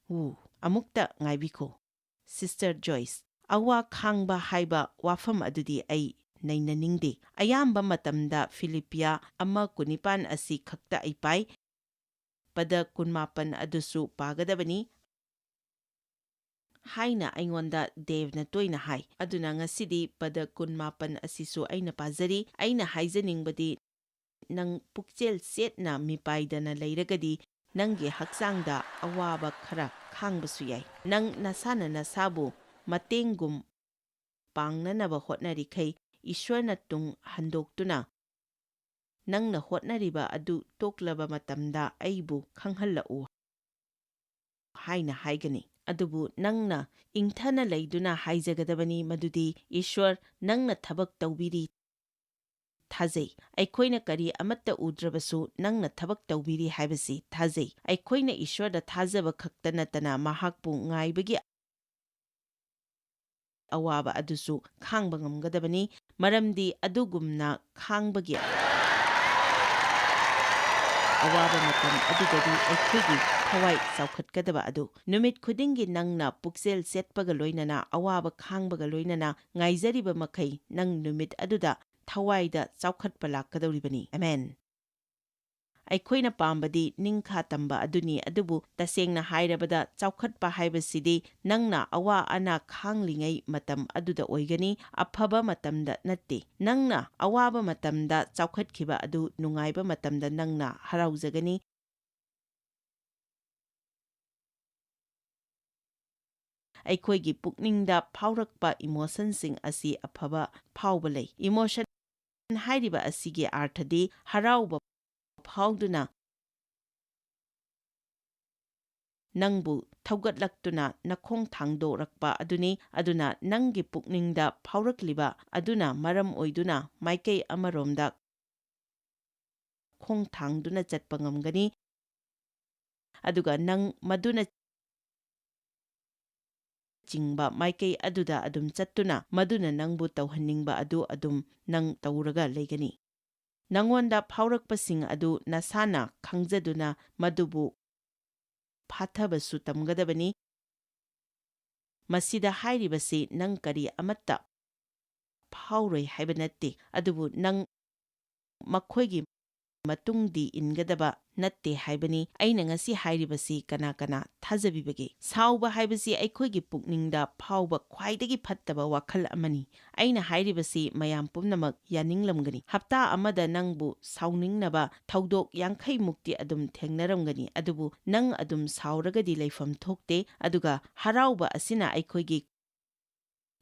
ꯎ, ꯑꯃꯨꯛꯇ ꯉꯥꯏꯕꯤꯈꯣ꯫ ꯁꯤꯁꯇꯔ ꯖꯣꯏꯁ, ꯑꯋꯥ ꯈꯥꯡꯕ ꯍꯥꯏꯕ ꯋꯥꯐꯝ ꯑꯗꯨꯗꯤ ꯑꯩ ꯅꯩꯅꯅꯤꯡꯗꯦ꯫ ꯑꯌꯥꯝꯕ ꯃꯇꯝꯗ ꯐꯤꯂꯤꯞꯄꯤꯌꯥ ꯑꯃ ꯀꯨꯟꯅꯤꯄꯥꯟ ꯑꯁꯤ ꯈꯛꯇ ꯑꯩ ꯄꯥꯏ꯫ ꯄꯗ ꯀꯨꯟꯃꯥꯄꯟ ꯑꯗꯨꯁꯨ ꯄꯥꯒꯗꯕꯅꯤ ꯍꯥꯏꯅ ꯑꯩꯉꯣꯟꯗ ꯗꯦꯕꯅ ꯇꯣꯏꯅ ꯍꯥꯏ꯫ ꯑꯗꯨꯅ ꯉꯁꯤꯗꯤ ꯄꯗ ꯀꯨꯟꯃꯥꯄꯟ ꯑꯁꯤꯁꯨ ꯑꯩꯅ ꯄꯥꯖꯔꯤ꯫ ꯑꯩꯅ ꯍꯥꯏꯖꯅꯤꯡꯕꯗꯤ, ꯅꯪ ꯄꯨꯛꯆꯦꯜ ꯆꯦꯠꯅ ꯃꯤꯄꯥꯏꯗꯅ ꯂꯩꯔꯒꯗꯤ ꯅꯪꯒꯤ ꯍꯛꯆꯥꯡꯗ ꯑꯋꯥꯕ ꯈꯔ ꯈꯥꯡꯕꯁꯨ ꯌꯥꯏ꯫ ꯅꯪ ꯅꯁꯥꯅ ꯅꯁꯥꯕꯨ ꯃꯇꯦꯡꯒꯨꯝ ꯄꯥꯡꯅꯅꯕ ꯍꯣꯠꯅꯔꯤꯈꯩ ꯏꯁ꯭ꯋꯔꯅ ꯇꯨꯡ ꯍꯟꯗꯣꯛꯇꯨꯅ ꯅꯪꯅ ꯍꯣꯠꯅꯔꯤꯕ ꯑꯗꯨ ꯇꯣꯛꯂꯕ ꯃꯇꯝꯗ ꯑꯩꯕꯨ ꯈꯪꯍꯜꯂꯛꯎ ꯍꯥꯏꯅ ꯍꯥꯏꯒꯅꯤ꯫ ꯑꯗꯨꯕꯨ ꯅꯪꯅ ꯏꯪꯊꯅ ꯂꯩꯗꯨꯅ ꯍꯥꯏꯖꯒꯗꯕꯅꯤ ꯃꯗꯨꯗꯤ, "ꯏꯁ꯭ꯋꯔ, ꯅꯪꯅ ꯊꯕꯛ ꯇꯧꯕꯤꯔꯤ, ꯊꯥꯖꯩ꯫ ꯑꯩꯈꯣꯏꯅ ꯀꯔꯤ ꯑꯃꯠꯇ ꯎꯗ꯭ꯔꯕꯁꯨ ꯅꯪꯅ ꯊꯕꯛ ꯇꯧꯕꯤꯔꯤ ꯍꯥꯏꯕꯁꯤ ꯊꯥꯖꯩ꯫" ꯑꯩꯈꯣꯏꯅ ꯏꯁ꯭ꯋꯔꯗ ꯊꯥꯖꯕ ꯈꯛꯇ ꯅꯠꯇꯅ ꯃꯍꯥꯛꯄꯨ ꯉꯥꯏꯕꯒꯤ ꯑꯋꯥꯕ ꯑꯗꯨꯁꯨ ꯈꯥꯡꯕ ꯉꯝꯒꯗꯕꯅꯤ, ꯃꯔꯝꯗꯤ ꯑꯗꯨꯒꯨꯝꯅ ꯈꯥꯡꯕꯒꯤ ꯑꯋꯥꯕ ꯃꯇꯝ ꯑꯗꯨꯗꯗꯤ ꯑꯩꯈꯣꯏꯒꯤ ꯊꯋꯥꯏ ꯆꯥꯎꯈꯠꯀꯗꯕ ꯑꯗꯨ꯫ ꯅꯨꯃꯤꯠ ꯈꯨꯗꯤꯡꯒꯤ ꯅꯪꯅ ꯄꯨꯛꯆꯦꯜ ꯆꯦꯠꯄꯒ ꯂꯣꯏꯅꯅ, ꯑꯋꯥꯕ ꯈꯥꯡꯕꯒ ꯂꯣꯏꯅꯅ ꯉꯥꯏꯖꯔꯤꯕ ꯃꯈꯩ, ꯅꯪ ꯅꯨꯃꯤꯠ ꯑꯗꯨꯗ ꯊꯋꯥꯏꯗ ꯆꯥꯎꯈꯠꯄ ꯂꯥꯛꯀꯗꯧꯔꯤꯕꯅꯤ꯫ ꯑꯃꯦꯟ꯫ ꯑꯩꯈꯣꯏꯅ ꯄꯥꯝꯕꯗꯤ ꯅꯤꯡꯈꯥ ꯇꯝꯕ ꯑꯗꯨꯅꯤ, ꯑꯗꯨꯕꯨ ꯇꯁꯦꯡꯅ ꯍꯥꯏꯔꯕꯗ, ꯆꯥꯎꯈꯠꯄ ꯍꯥꯏꯕꯁꯤꯗꯤ ꯅꯪꯅ ꯑꯋꯥ ꯑꯅꯥ ꯈꯥꯡꯂꯤꯉꯩ ꯃꯇꯝ ꯑꯗꯨꯗ ꯑꯣꯏꯒꯅꯤ, ꯑꯐꯕ ꯃꯇꯝꯗ ꯅꯠꯇꯦ꯫ ꯅꯪꯅ ꯑꯋꯥꯕ ꯃꯇꯝꯗ ꯆꯥꯎꯈꯠꯈꯤꯕ ꯑꯗꯨ ꯅꯨꯡꯉꯥꯏꯕ ꯃꯇꯝꯗ ꯅꯪꯅ ꯍꯔꯥꯎꯖꯒꯅꯤ꯫ ꯑꯩꯈꯣꯏꯒꯤ ꯄꯨꯛꯅꯤꯡꯗ ꯐꯥꯎꯔꯛꯄ ꯏꯃꯣꯁꯟꯁꯤꯡ ꯑꯁꯤ ꯑꯐꯕ ꯐꯥꯎꯕ ꯂꯩ꯫ ꯏꯃꯣꯁꯟ ꯍꯥꯏꯔꯤꯕ ꯑꯁꯤꯒꯤ ꯑꯥꯔꯊꯗꯤ ꯍꯔꯥꯎꯕ ꯐꯥꯎꯗꯨꯅ ꯅꯪꯕꯨ ꯊꯧꯒꯠꯂꯛꯇꯨꯅ ꯅꯈꯣꯡ ꯊꯥꯡꯗꯣꯔꯛꯄ ꯑꯗꯨꯅꯤ꯫ ꯑꯗꯨꯅ ꯅꯪꯒꯤ ꯄꯨꯛꯅꯤꯡꯗ ꯐꯥꯎꯔꯛꯂꯤꯕ ꯑꯗꯨꯅ ꯃꯔꯝ ꯑꯣꯏꯗꯨꯅ ꯃꯥꯏꯀꯩ ꯑꯃꯔꯣꯝꯗ ꯈꯣꯡ ꯊꯥꯡꯗꯨꯅ ꯆꯠꯄ ꯉꯝꯒꯅꯤ꯫ ꯑꯗꯨꯒ ꯅꯪ ꯃꯗꯨꯅ ꯆꯤꯡꯕ ꯃꯥꯏꯀꯩ ꯑꯗꯨꯗ ꯑꯗꯨꯝ ꯆꯠꯇꯨꯅ ꯃꯗꯨꯅ ꯅꯪꯕꯨ ꯇꯧꯍꯟꯅꯤꯡꯕ ꯑꯗꯨ ꯑꯗꯨꯝ ꯅꯪ ꯇꯧꯔꯒ ꯂꯩꯒꯅꯤ꯫ ꯅꯉꯣꯟꯗ ꯐꯥꯎꯔꯛꯄꯁꯤꯡ ꯑꯗꯨ ꯅꯁꯥꯅ ꯈꯪꯖꯗꯨꯅ ꯃꯗꯨꯕꯨ ꯐꯥꯊꯕꯁꯨ ꯇꯝꯒꯗꯕꯅꯤ꯫ ꯃꯁꯤꯗ ꯍꯥꯏꯔꯤꯕꯁꯤ ꯅꯪ ꯀꯔꯤ ꯑꯃꯠꯇ ꯐꯥꯎꯔꯣꯏ ꯍꯥꯏꯕ ꯅꯠꯇꯦ, ꯑꯗꯨꯕꯨ ꯅꯪ ꯃꯈꯣꯏꯒꯤ ꯃꯇꯨꯡꯗꯤ ꯏꯟꯒꯗꯕ ꯅꯠꯇꯦ ꯍꯥꯏꯕꯅꯤ꯫ ꯑꯩꯅ ꯉꯁꯤ ꯍꯥꯏꯔꯤꯕꯁꯤ ꯀꯅꯥ ꯀꯅꯥ ꯊꯥꯖꯕꯤꯕꯒꯦ? ꯁꯥꯎꯕ ꯍꯥꯏꯕꯁꯤ ꯑꯩꯈꯣꯏꯒꯤ ꯄꯨꯛꯅꯤꯡꯗ ꯐꯥꯎꯕ ꯈ꯭ꯋꯥꯏꯗꯒꯤ ꯐꯠꯇꯕ ꯋꯥꯈꯜ ꯑꯃꯅꯤ꯫ ꯑꯩꯅ ꯍꯥꯏꯔꯤꯕꯁꯤ ꯃꯌꯥꯝ ꯄꯨꯝꯅꯃꯛ ꯌꯥꯅꯤꯡꯂꯝꯒꯅꯤ꯫ ꯍꯞꯇꯥ ꯑꯃꯗ ꯅꯪꯕꯨ ꯁꯥꯎꯅꯤꯡꯅꯕ ꯊꯧꯗꯣꯛ ꯌꯥꯡꯈꯩ ꯃꯨꯛꯇꯤ ꯑꯗꯨꯝ ꯊꯦꯡꯅꯔꯝꯒꯅꯤ, ꯑꯗꯨꯕꯨ ꯅꯪ ꯑꯗꯨꯝ ꯁꯥꯎꯔꯒꯗꯤ ꯂꯩꯐꯝ ꯊꯣꯛꯇꯦ꯫ ꯑꯗꯨꯒ ꯍꯔꯥꯎꯕ ꯑꯁꯤꯅ ꯑꯩꯈꯣꯏꯒꯤ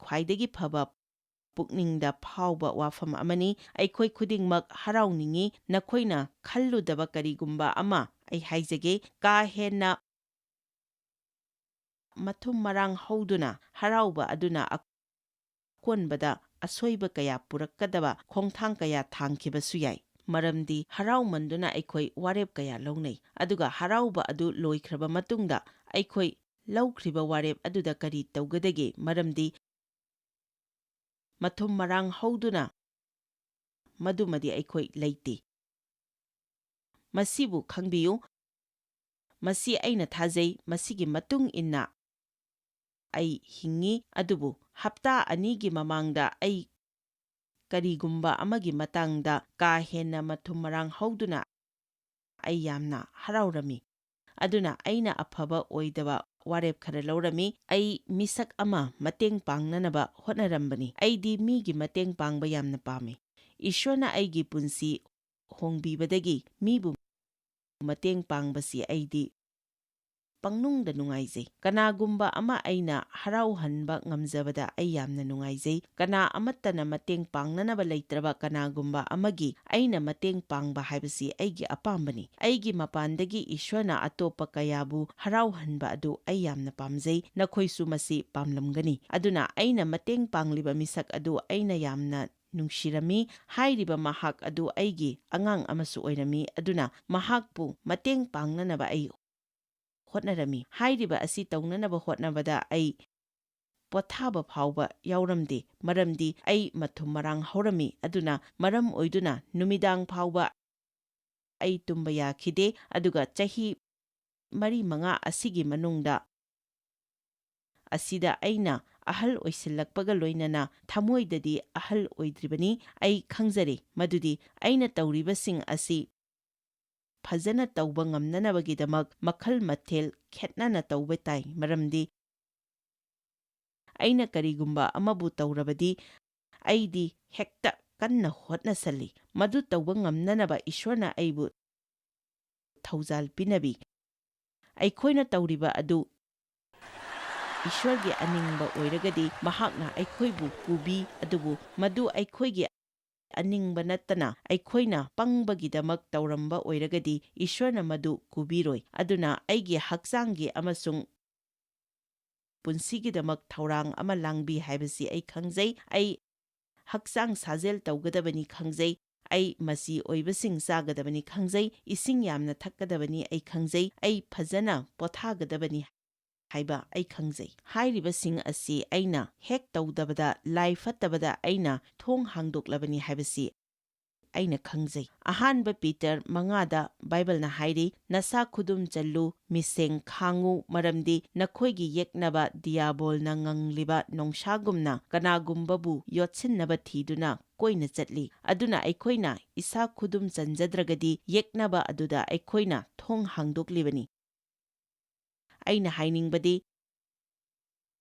ꯈ꯭ꯋꯥꯏꯗꯒꯤ ꯐꯕ ꯄꯨꯛꯅꯤꯡꯗ ꯐꯥꯎꯕ ꯋꯥꯐꯝ ꯑꯃꯅꯤ꯫ ꯑꯩꯈꯣꯏ ꯈꯨꯗꯤꯡꯃꯛ ꯍꯔꯥꯎꯅꯤꯡꯏ꯫ ꯅꯈꯣꯏꯅ ꯈꯜꯂꯨꯗꯕ ꯀꯔꯤꯒꯨꯝꯕ ꯑꯃ ꯑꯩ ꯍꯥꯏꯖꯒꯦ꯫ ꯀꯥ ꯍꯦꯟꯅ ꯃꯊꯨꯝ ꯃꯔꯥꯡ ꯍꯧꯗꯨꯅ ꯍꯔꯥꯎꯕ ꯑꯗꯨꯅ ꯑꯀꯣꯟꯕꯗ ꯑꯁꯣꯏꯕ ꯀꯌꯥ ꯄꯨꯔꯛꯀꯗꯕ ꯈꯣꯡꯊꯥꯡ ꯀꯌꯥ ꯊꯥꯡꯈꯤꯕꯁꯨ ꯌꯥꯏ꯫ ꯃꯔꯝꯗꯤ ꯍꯔꯥꯎꯃꯟꯗꯨꯅ ꯑꯩꯈꯣꯏ ꯋꯥꯔꯦꯞ ꯀꯌꯥ ꯂꯧꯅꯩ꯫ ꯑꯗꯨꯒ ꯍꯔꯥꯎꯕ ꯑꯗꯨ ꯂꯣꯏꯈ꯭ꯔꯕ ꯃꯇꯨꯡꯗ ꯑꯩꯈꯣꯏ ꯂꯧꯈ꯭ꯔꯤꯕ ꯋꯥꯔꯦꯞ ꯑꯗꯨꯗ ꯀꯔꯤ ꯇꯧꯒꯗꯒꯦ? ꯃꯔꯝꯗꯤ ꯃꯊꯨꯝ ꯃꯔꯥꯡ ꯍꯧꯗꯨꯅ ꯃꯗꯨꯃꯗꯤ ꯑꯩꯈꯣꯏ ꯂꯩꯇꯦ꯫ ꯃꯁꯤꯕꯨ ꯈꯪꯕꯤꯌꯨ, ꯃꯁꯤ ꯑꯩꯅ ꯊꯥꯖꯩ, ꯃꯁꯤꯒꯤ ꯃꯇꯨꯡ ꯏꯟꯅ ꯑꯩ ꯍꯤꯡꯉꯤ, ꯑꯗꯨꯕꯨ ꯍꯞꯇꯥ ꯑꯅꯤꯒꯤ ꯃꯃꯥꯡꯗ ꯑꯩ ꯀꯔꯤꯒꯨꯝꯕ ꯑꯃꯒꯤ ꯃꯇꯥꯡꯗ ꯀꯥ ꯍꯦꯟꯅ ꯃꯊꯨꯝ ꯃꯔꯥꯡ ꯍꯧꯗꯨꯅ ꯑꯩ ꯌꯥꯝꯅ ꯍꯔꯥꯎꯔꯝꯃꯤ꯫ ꯑꯗꯨꯅ ꯑꯩꯅ ꯑꯐꯕ ꯑꯣꯏꯗꯕ ꯋꯥꯔꯦꯞ ꯈꯔ ꯂꯧꯔꯝꯃꯤ꯫ ꯑꯩ ꯃꯤꯁꯛ ꯑꯃ ꯃꯇꯦꯡ ꯄꯥꯡꯅꯅꯕ ꯍꯣꯠꯅꯔꯝꯕꯅꯤ꯫ ꯑꯩꯗꯤ ꯃꯤꯒꯤ ꯃꯇꯦꯡ ꯄꯥꯡꯕ ꯌꯥꯝꯅ ꯄꯥꯝꯃꯤ꯫ ꯏꯁ꯭ꯋꯔꯅ ꯑꯩꯒꯤ ꯄꯨꯟꯁꯤ ꯍꯣꯡꯕꯤꯕꯗꯒꯤ ꯃꯤꯕꯨ ꯃꯇꯦꯡ ꯄꯥꯡꯕꯁꯤ ꯑꯩꯗꯤ ꯄꯪꯅꯨꯡꯗ ꯅꯨꯡꯉꯥꯏꯖꯩ꯫ ꯀꯅꯥꯒꯨꯝꯕ ꯑꯃ ꯑꯩꯅ ꯍꯔꯥꯎꯍꯟꯕ ꯉꯝꯖꯕꯗ ꯑꯩ ꯌꯥꯝꯅ ꯅꯨꯡꯉꯥꯏꯖꯩ꯫ ꯀꯅꯥ ꯑꯃꯠꯇꯅ ꯃꯇꯦꯡ ꯄꯥꯡꯅꯅꯕ ꯂꯩꯇ꯭ꯔꯕ ꯀꯅꯥꯒꯨꯝꯕ ꯑꯃꯒꯤ ꯑꯩꯅ ꯃꯇꯦꯡ ꯄꯥꯡꯕ ꯍꯥꯏꯕꯁꯤ ꯑꯩꯒꯤ ꯑꯄꯥꯝꯕꯅꯤ꯫ ꯑꯩꯒꯤ ꯃꯄꯥꯟꯗꯒꯤ ꯏꯁ꯭ꯋꯔꯅ ꯑꯇꯣꯞꯄ ꯀꯌꯥꯕꯨ ꯍꯔꯥꯎꯍꯟꯕ ꯑꯗꯨ ꯑꯩ ꯌꯥꯝꯅ ꯄꯥꯝꯖꯩ꯫ ꯅꯈꯣꯏꯁꯨ ꯃꯁꯤ ꯄꯥꯝꯂꯝꯒꯅꯤ꯫ ꯑꯗꯨꯅ ꯑꯩꯅ ꯃꯇꯦꯡ ꯄꯥꯡꯂꯤꯕ ꯃꯤꯁꯛ ꯑꯗꯨ ꯑꯩꯅ ꯌꯥꯝꯅ ꯅꯨꯡꯁꯤꯔꯝꯃꯤ꯫ ꯍꯥꯏꯔꯤꯕ ꯃꯍꯥꯛ ꯑꯗꯨ ꯑꯩꯒꯤ ꯑꯉꯥꯡ ꯑꯃꯁꯨ ꯑꯣꯏꯔꯝꯃꯤ꯫ ꯑꯗꯨꯅ ꯃꯍꯥꯛꯄꯨ ꯃꯇꯦꯡ ꯄꯥꯡꯅꯅꯕ ꯑꯩ ꯍꯣꯠꯅꯔꯝꯃꯤ꯫ ꯍꯥꯏꯔꯤꯕ ꯑꯁꯤ ꯇꯧꯅꯅꯕ ꯍꯣꯠꯅꯕꯗ ꯑꯩ ꯄꯣꯊꯥꯕ ꯐꯥꯎꯕ ꯌꯥꯎꯔꯝꯗꯦ, ꯃꯔꯝꯗꯤ ꯑꯩ ꯃꯊꯨꯝ ꯃꯔꯥꯡ ꯍꯧꯔꯝꯃꯤ꯫ ꯑꯗꯨꯅ ꯃꯔꯝ ꯑꯣꯏꯗꯨꯅ ꯅꯨꯃꯤꯗꯥꯡ ꯐꯥꯎꯕ ꯑꯩ ꯇꯨꯝꯕ ꯌꯥꯈꯤꯗꯦ꯫ ꯑꯗꯨꯒ ꯆꯍꯤ ꯃꯔꯤ ꯃꯉꯥ ꯑꯁꯤꯒꯤ ꯃꯅꯨꯡꯗ ꯑꯁꯤꯗ ꯑꯩꯅ ꯑꯍꯜ ꯑꯣꯏꯁꯤꯜꯂꯛꯄꯒ ꯂꯣꯏꯅꯅ ꯊꯃꯣꯏꯗꯗꯤ ꯑꯍꯜ ꯑꯣꯏꯗ꯭ꯔꯤꯕꯅꯤ꯫ ꯑꯩ ꯈꯪꯖꯔꯦ ꯃꯗꯨꯗꯤ ꯑꯩꯅ ꯇꯧꯔꯤꯕꯁꯤꯡ ꯑꯁꯤ ꯐꯖꯅ ꯇꯧꯕ ꯉꯝꯅꯅꯕꯒꯤꯗꯃꯛ ꯃꯈꯜ ꯃꯊꯦꯜ ꯈꯦꯠꯅꯅ ꯇꯧꯕ ꯇꯥꯏ, ꯃꯔꯝꯗꯤ ꯑꯩꯅ ꯀꯔꯤꯒꯨꯝꯕ ꯑꯃꯕꯨ ꯇꯧꯔꯕꯗꯤ ꯑꯩꯗꯤ ꯍꯦꯛꯇ ꯀꯟꯅ ꯍꯣꯠꯅꯁꯜꯂꯤ꯫ ꯃꯗꯨ ꯇꯧꯕ ꯉꯝꯅꯅꯕ ꯏꯁ꯭ꯋꯔꯅ ꯑꯩꯕꯨ ꯊꯧꯖꯥꯜ ꯄꯤꯅꯕꯤ꯫ ꯑꯩꯈꯣꯏꯅ ꯇꯧꯔꯤꯕ ꯑꯗꯨ ꯏꯁ꯭ꯋꯔꯒꯤ ꯑꯅꯤꯡꯕ ꯑꯣꯏꯔꯒꯗꯤ ꯃꯍꯥꯛꯅ ꯑꯩꯈꯣꯏꯕꯨ ꯄꯨꯕꯤ, ꯑꯗꯨꯕꯨ ꯃꯗꯨ ꯑꯩꯈꯣꯏꯒꯤ ꯑꯅꯤꯡꯕ ꯅꯠꯇꯅ ꯑꯩꯈꯣꯏꯅ ꯄꯪꯕꯒꯤꯗꯃꯛ ꯇꯧꯔꯝꯕ ꯑꯣꯏꯔꯒꯗꯤ ꯏꯁ꯭ꯋꯔꯅ ꯃꯗꯨ ꯄꯨꯕꯤꯔꯣꯏ꯫ ꯑꯗꯨꯅ ꯑꯩꯒꯤ ꯍꯛꯆꯥꯡꯒꯤ ꯑꯃꯁꯨꯡ ꯄꯨꯟꯁꯤꯒꯤꯗꯃꯛ ꯊꯧꯔꯥꯡ ꯑꯃ ꯂꯥꯡꯕꯤ ꯍꯥꯏꯕꯁꯤ ꯑꯩ ꯈꯪꯖꯩ꯫ ꯑꯩ ꯍꯛꯆꯥꯡ ꯁꯥꯖꯦꯜ ꯇꯧꯒꯗꯕꯅꯤ ꯈꯪꯖꯩ꯫ ꯑꯩ ꯃꯆꯤ ꯑꯣꯏꯕꯁꯤꯡ ꯆꯥꯒꯗꯕꯅꯤ ꯈꯪꯖꯩ꯫ ꯏꯁꯤꯡ ꯌꯥꯝꯅ ꯊꯛꯀꯗꯕꯅꯤ ꯑꯩ ꯈꯪꯖꯩ꯫ ꯑꯩ ꯐꯖꯅ ꯄꯣꯊꯥꯒꯗꯕꯅꯤ ꯍꯥꯏꯕ ꯑꯩ ꯈꯪꯖꯩ꯫ ꯍꯥꯏꯔꯤꯕꯁꯤꯡ ꯑꯁꯤ ꯑꯩꯅ ꯍꯦꯛ ꯇꯧꯗꯕꯗ, ꯂꯥꯏ ꯐꯠꯇꯕꯗ ꯑꯩꯅ ꯊꯣꯡ ꯍꯥꯡꯗꯣꯛꯂꯕꯅꯤ ꯍꯥꯏꯕꯁꯤ ꯑꯩꯅ ꯈꯪꯖꯩ꯫ ꯑꯍꯥꯟꯕ ꯄꯤꯇꯔ ꯃꯉꯥꯗ ꯕꯥꯏꯕꯜꯅ ꯍꯥꯏꯔꯤ, "ꯅꯁꯥ ꯈꯨꯗꯨꯝ ꯆꯜꯂꯨ, ꯃꯤꯁꯦꯡ ꯈꯥꯡꯉꯨ, ꯃꯔꯝꯗꯤ ꯅꯈꯣꯏꯒꯤ ꯌꯦꯛꯅꯕ ꯗꯤꯌꯥꯕꯣꯜꯅ ꯉꯪꯂꯤꯕ ꯅꯣꯡꯁꯥꯒꯨꯝꯅ ꯀꯅꯥꯒꯨꯝꯕꯕꯨ ꯌꯣꯠꯁꯤꯟꯅꯕ ꯊꯤꯗꯨꯅ ꯀꯣꯏꯅ ꯆꯠꯂꯤ꯫ ꯑꯗꯨꯅ ꯑꯩꯈꯣꯏꯅ ꯏꯁꯥ ꯈꯨꯗꯨꯝ ꯆꯟꯖꯗ꯭ꯔꯒꯗꯤ ꯌꯦꯛꯅꯕ ꯑꯗꯨꯗ ꯑꯩꯈꯣꯏꯅ ꯊꯣꯡ ꯍꯥꯡꯗꯣꯛꯂꯤꯕꯅꯤ"꯫ ꯑꯩꯅ ꯍꯥꯏꯅꯤꯡꯕꯗꯤ,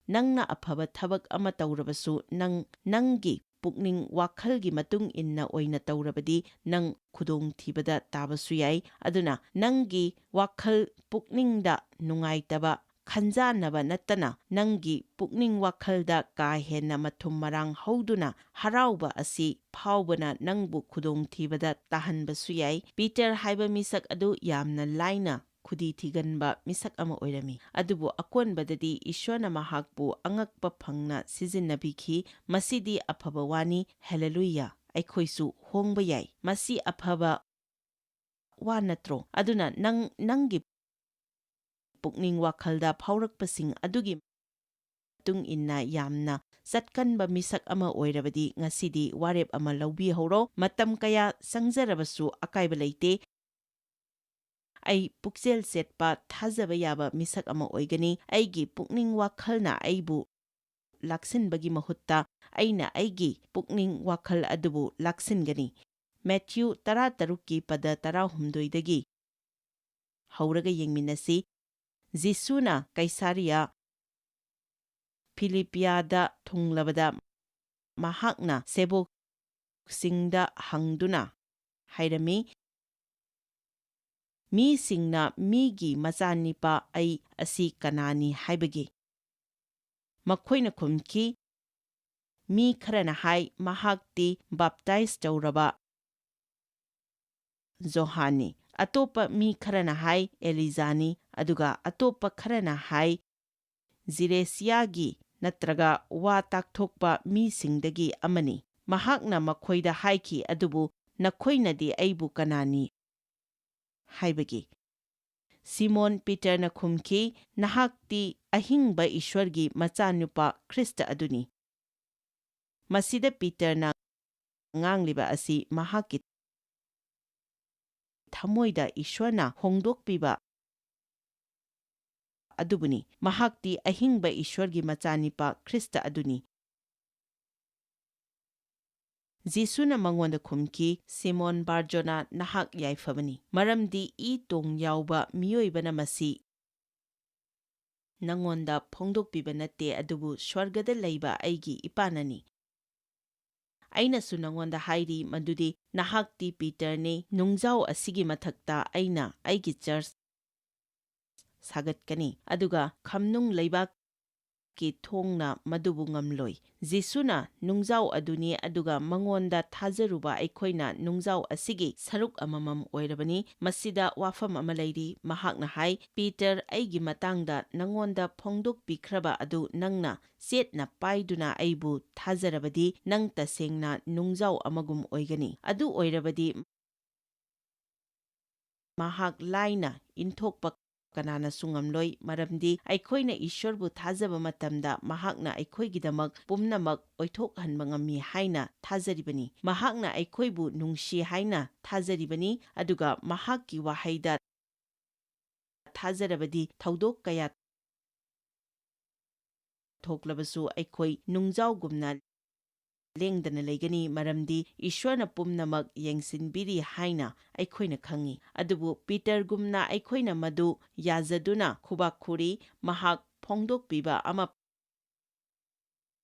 ꯅꯪꯅ ꯑꯐꯕ ꯊꯕꯛ ꯑꯃ ꯇꯧꯔꯕꯁꯨ, ꯅꯪ, ꯅꯪꯒꯤ ꯄꯨꯛꯅꯤꯡ ꯋꯥꯈꯜꯒꯤ ꯃꯇꯨꯡ ꯏꯟꯅ ꯑꯣꯏꯅ ꯇꯧꯔꯕꯗꯤ, ꯅꯪ ꯈꯨꯗꯣꯡꯊꯤꯕꯗ ꯇꯥꯕꯁꯨ ꯌꯥꯏ꯫ ꯑꯗꯨꯅ ꯅꯪꯒꯤ ꯋꯥꯈꯜ ꯄꯨꯛꯅꯤꯡꯗ ꯅꯨꯡꯉꯥꯏꯇꯕ ꯈꯟꯖꯥꯟꯅꯕ ꯅꯠꯇꯅ, ꯅꯪꯒꯤ ꯄꯨꯛꯅꯤꯡ ꯋꯥꯈꯜꯗ ꯀꯥ ꯍꯦꯟꯅ ꯃꯊꯨꯝ ꯃꯔꯥꯡ ꯍꯧꯗꯨꯅ ꯍꯔꯥꯎꯕ ꯑꯁꯤ ꯐꯥꯎꯕꯅ ꯅꯪꯕꯨ ꯈꯨꯗꯣꯡꯊꯤꯕꯗ ꯇꯥꯍꯟꯕꯁꯨ ꯌꯥꯏ꯫ ꯄꯤꯇꯔ ꯍꯥꯏꯕ ꯃꯤꯁꯛ ꯑꯗꯨ ꯌꯥꯝꯅ ꯂꯥꯏꯅ ꯈꯨꯗꯤ ꯊꯤꯒꯟꯕ ꯃꯤꯁꯛ ꯑꯃ ꯑꯣꯏꯔꯝꯃꯤ꯫ ꯑꯗꯨꯕꯨ ꯑꯀꯣꯟꯕꯗꯗꯤ ꯏꯁꯣꯔꯅ ꯃꯍꯥꯛꯄꯨ ꯑꯉꯛꯄ ꯐꯪꯅ ꯁꯤꯖꯤꯟꯅꯕꯤꯈꯤ꯫ ꯃꯁꯤꯗꯤ ꯑꯐꯕ ꯋꯥꯅꯤ꯫ ꯍꯦꯂꯦꯂꯨꯌꯥ! ꯑꯩꯈꯣꯏꯁꯨ ꯍꯣꯡꯕ ꯌꯥꯏ꯫ ꯃꯁꯤ ꯑꯐꯕ ꯋꯥ ꯅꯠꯇ꯭ꯔꯣ? ꯑꯗꯨꯅ ꯅꯪ, ꯅꯪꯒꯤ ꯄꯨꯛꯅꯤꯡ ꯋꯥꯈꯜꯗ ꯐꯥꯎꯔꯛꯄꯁꯤꯡ ꯑꯗꯨꯒꯤ ꯃꯇꯨꯡ ꯏꯟꯅ ꯌꯥꯝꯅ ꯆꯠꯀꯟꯕ ꯃꯤꯁꯛ ꯑꯃ ꯑꯣꯏꯔꯕꯗꯤ, ꯉꯁꯤꯗꯤ ꯋꯥꯔꯦꯞ ꯑꯃ ꯂꯧꯕꯤꯍꯧꯔꯣ꯫ ꯃꯇꯝ ꯀꯌꯥ ꯆꯪꯖꯔꯕꯁꯨ ꯑꯀꯥꯏꯕ ꯂꯩꯇꯦ꯫ ꯑꯩ ꯄꯨꯛꯆꯦꯜ ꯆꯦꯠꯄ, ꯊꯥꯖꯕ ꯌꯥꯕ ꯃꯤꯁꯛ ꯑꯃ ꯑꯣꯏꯒꯅꯤ꯫ ꯑꯩꯒꯤ ꯄꯨꯛꯅꯤꯡ ꯋꯥꯈꯜꯅ ꯑꯩꯕꯨ ꯂꯥꯛꯁꯤꯟꯕꯒꯤ ꯃꯍꯨꯠꯇ, ꯑꯩꯅ ꯑꯩꯒꯤ ꯄꯨꯛꯅꯤꯡ ꯋꯥꯈꯜ ꯑꯗꯨꯕꯨ ꯂꯥꯛꯁꯤꯟꯒꯅꯤ꯫ ꯃꯦꯊ꯭ꯌꯨ ꯇꯔꯥꯇꯔꯨꯛꯀꯤ ꯄꯗ ꯇꯔꯥꯍꯨꯝꯗꯣꯏꯗꯒꯤ ꯍꯧꯔꯒ ꯌꯦꯡꯃꯤꯟꯅꯁꯤ꯫ ꯖꯤꯁꯨꯅ ꯀꯩꯁꯥꯔꯤꯌꯥ ꯐꯤꯂꯤꯄꯤꯌꯥꯗ ꯊꯨꯡꯂꯕꯗ, ꯃꯍꯥꯛꯅ ꯁꯦꯕꯣꯛꯁꯤꯡꯗ ꯍꯪꯗꯨꯅ ꯍꯥꯏꯔꯝꯃꯤ, "ꯃꯤꯁꯤꯡꯅ ꯃꯤꯒꯤ ꯃꯆꯥꯅꯤꯄꯥ ꯑꯩ ꯑꯁꯤ ꯀꯅꯥꯅꯤ ꯍꯥꯏꯕꯒꯦ?" ꯃꯈꯣꯏꯅ ꯈꯨꯝꯈꯤ, "ꯃꯤ ꯈꯔꯅ ꯍꯥꯏ, ꯃꯍꯥꯛꯇꯤ ꯕꯥꯞꯇꯥꯏꯖ ꯇꯧꯔꯕ ꯖꯣꯍꯥꯟꯅꯤ꯫ ꯑꯇꯣꯞꯄ ꯃꯤ ꯈꯔꯅ ꯍꯥꯏ, ꯑꯦꯂꯤꯖꯥꯅꯤ꯫ ꯑꯗꯨꯒ ꯑꯇꯣꯞꯄ ꯈꯔꯅ ꯍꯥꯏ, ꯖꯤꯔꯦꯁꯤꯌꯥꯒꯤ ꯅꯠꯇ꯭ꯔꯒ ꯋꯥ ꯇꯥꯛꯊꯣꯛꯄ ꯃꯤꯁꯤꯡꯗꯒꯤ ꯑꯃꯅꯤ꯫" ꯃꯍꯥꯛꯅ ꯃꯈꯣꯏꯗ ꯍꯥꯏꯈꯤ, "ꯑꯗꯨꯕꯨ ꯅꯈꯣꯏꯅꯗꯤ ꯑꯩꯕꯨ ꯀꯅꯥꯅꯤ ꯍꯥꯏꯕꯒꯦ?" ꯁꯤꯃꯣꯟ ꯄꯤꯇꯔꯅ ꯈꯨꯝꯈꯤ, "ꯅꯍꯥꯛꯇꯤ ꯑꯍꯤꯡꯕ ꯏꯁ꯭ꯋꯔꯒꯤ ꯃꯆꯥꯅꯨꯄꯥ ꯈ꯭ꯔꯤꯁꯇ ꯑꯗꯨꯅꯤ꯫" ꯃꯁꯤꯗ ꯄꯤꯇꯔꯅ ꯉꯥꯡꯂꯤꯕ ꯑꯁꯤ ꯃꯍꯥꯛꯀꯤ ꯊꯃꯣꯏꯗ ꯏꯁ꯭ꯋꯔꯅ ꯍꯣꯡꯗꯣꯛꯄꯤꯕ ꯑꯗꯨꯕꯨꯅꯤ꯫ ꯃꯍꯥꯛꯇꯤ ꯑꯍꯤꯡꯕ ꯏꯁ꯭ꯋꯔꯒꯤ ꯃꯆꯥꯅꯤꯄꯥ ꯈ꯭ꯔꯤꯁꯇ ꯑꯗꯨꯅꯤ꯫ ꯖꯤꯁꯨꯅ ꯃꯉꯣꯟꯗ ꯈꯨꯝꯈꯤ, "ꯁꯤꯃꯣꯟ ꯕꯥꯔꯖꯣꯅꯥ, ꯅꯍꯥꯛ ꯌꯥꯏꯐꯕꯅꯤ, ꯃꯔꯝꯗꯤ ꯏ ꯇꯣꯡ ꯌꯥꯎꯕ ꯃꯤꯑꯣꯏꯕꯅ ꯃꯁꯤ ꯅꯉꯣꯟꯗ ꯐꯣꯡꯗꯣꯛꯄꯤꯕ ꯅꯠꯇꯦ, ꯑꯗꯨꯕꯨ ꯁ꯭ꯋꯔꯒꯗ ꯂꯩꯕ ꯑꯩꯒꯤ ꯏꯄꯥꯅꯅꯤ꯫ ꯑꯩꯅꯁꯨ ꯅꯉꯣꯟꯗ ꯍꯥꯏꯔꯤ ꯃꯗꯨꯗꯤ ꯅꯍꯥꯛꯇꯤ ꯄꯤꯇꯔꯅꯤ, ꯅꯨꯡꯖꯥꯎ ꯑꯁꯤꯒꯤ ꯃꯊꯛꯇ ꯑꯩꯅ ꯑꯩꯒꯤ ꯆꯔꯆ ꯁꯥꯒꯠꯀꯅꯤ, ꯑꯗꯨꯒ ꯈꯝꯅꯨꯡ ꯂꯩꯕꯥꯛꯀꯤ ꯊꯣꯡꯅ ꯃꯗꯨꯕꯨ ꯉꯝꯂꯣꯏ꯫" ꯖꯤꯁꯨꯅ ꯅꯨꯡꯖꯥꯎ ꯑꯗꯨꯅꯤ, ꯑꯗꯨꯒ ꯃꯉꯣꯟꯗ ꯊꯥꯖꯔꯨꯕ ꯑꯩꯈꯣꯏꯅ ꯅꯨꯡꯖꯥꯎ ꯑꯁꯤꯒꯤ ꯁꯔꯨꯛ ꯑꯃꯃꯝ ꯑꯣꯏꯔꯕꯅꯤ꯫ ꯃꯁꯤꯗ ꯋꯥꯐꯝ ꯑꯃ ꯂꯩꯔꯤ꯫ ꯃꯍꯥꯛꯅ ꯍꯥꯏ, "ꯄꯤꯇꯔ, ꯑꯩꯒꯤ ꯃꯇꯥꯡꯗ ꯅꯉꯣꯟꯗ ꯐꯣꯡꯗꯣꯛꯄꯤꯈ꯭ꯔꯕ ꯑꯗꯨ ꯅꯪꯅ ꯆꯦꯠꯅ ꯄꯥꯏꯗꯨꯅ ꯑꯩꯕꯨ ꯊꯥꯖꯔꯕꯗꯤ, ꯅꯪ ꯇꯁꯦꯡꯅ ꯅꯨꯡꯖꯥꯎ ꯑꯃꯒꯨꯝ ꯑꯣꯏꯒꯅꯤ꯫ ꯑꯗꯨ ꯑꯣꯏꯔꯕꯗꯤ ꯃꯍꯥꯛ ꯂꯥꯏꯅ ꯏꯟꯊꯣꯛꯄ ꯀꯅꯥꯅꯁꯨ ꯉꯝꯂꯣꯏ, ꯃꯔꯝꯗꯤ ꯑꯩꯈꯣꯏꯅ ꯏꯁ꯭ꯋꯔꯕꯨ ꯊꯥꯖꯕ ꯃꯇꯝꯗ ꯃꯍꯥꯛꯅ ꯑꯩꯈꯣꯏꯒꯤꯗꯃꯛ ꯄꯨꯝꯅꯃꯛ ꯑꯣꯏꯊꯣꯛꯍꯟꯕ ꯉꯝꯃꯤ ꯍꯥꯏꯅ ꯊꯥꯖꯔꯤꯕꯅꯤ꯫ ꯃꯍꯥꯛꯅ ꯑꯩꯈꯣꯏꯕꯨ ꯅꯨꯡꯁꯤ ꯍꯥꯏꯅ ꯊꯥꯖꯔꯤꯕꯅꯤ, ꯑꯗꯨꯒ ꯃꯍꯥꯛꯀꯤ ꯋꯥꯍꯩꯗ ꯊꯥꯖꯔꯕꯗꯤ ꯊꯧꯗꯣꯛ ꯀꯌꯥ ꯊꯣꯛꯂꯕꯁꯨ ꯑꯩꯈꯣꯏ ꯅꯨꯡꯖꯥꯎꯒꯨꯝꯅ ꯂꯦꯡꯗꯅ ꯂꯩꯒꯅꯤ, ꯃꯔꯝꯗꯤ ꯏꯁ꯭ꯋꯔꯅ ꯄꯨꯝꯅꯃꯛ ꯌꯦꯡꯁꯤꯟꯕꯤꯔꯤ ꯍꯥꯏꯅ ꯑꯩꯈꯣꯏꯅ ꯈꯪꯏ꯫ ꯑꯗꯨꯕꯨ ꯄꯤꯇꯔꯒꯨꯝꯅ ꯑꯩꯈꯣꯏꯅ ꯃꯗꯨ ꯌꯥꯖꯗꯨꯅ ꯈꯨꯕꯥꯛ ꯈꯨꯔꯤ, ꯃꯍꯥꯛ ꯐꯣꯡꯗꯣꯛꯄꯤꯕ ꯑꯃ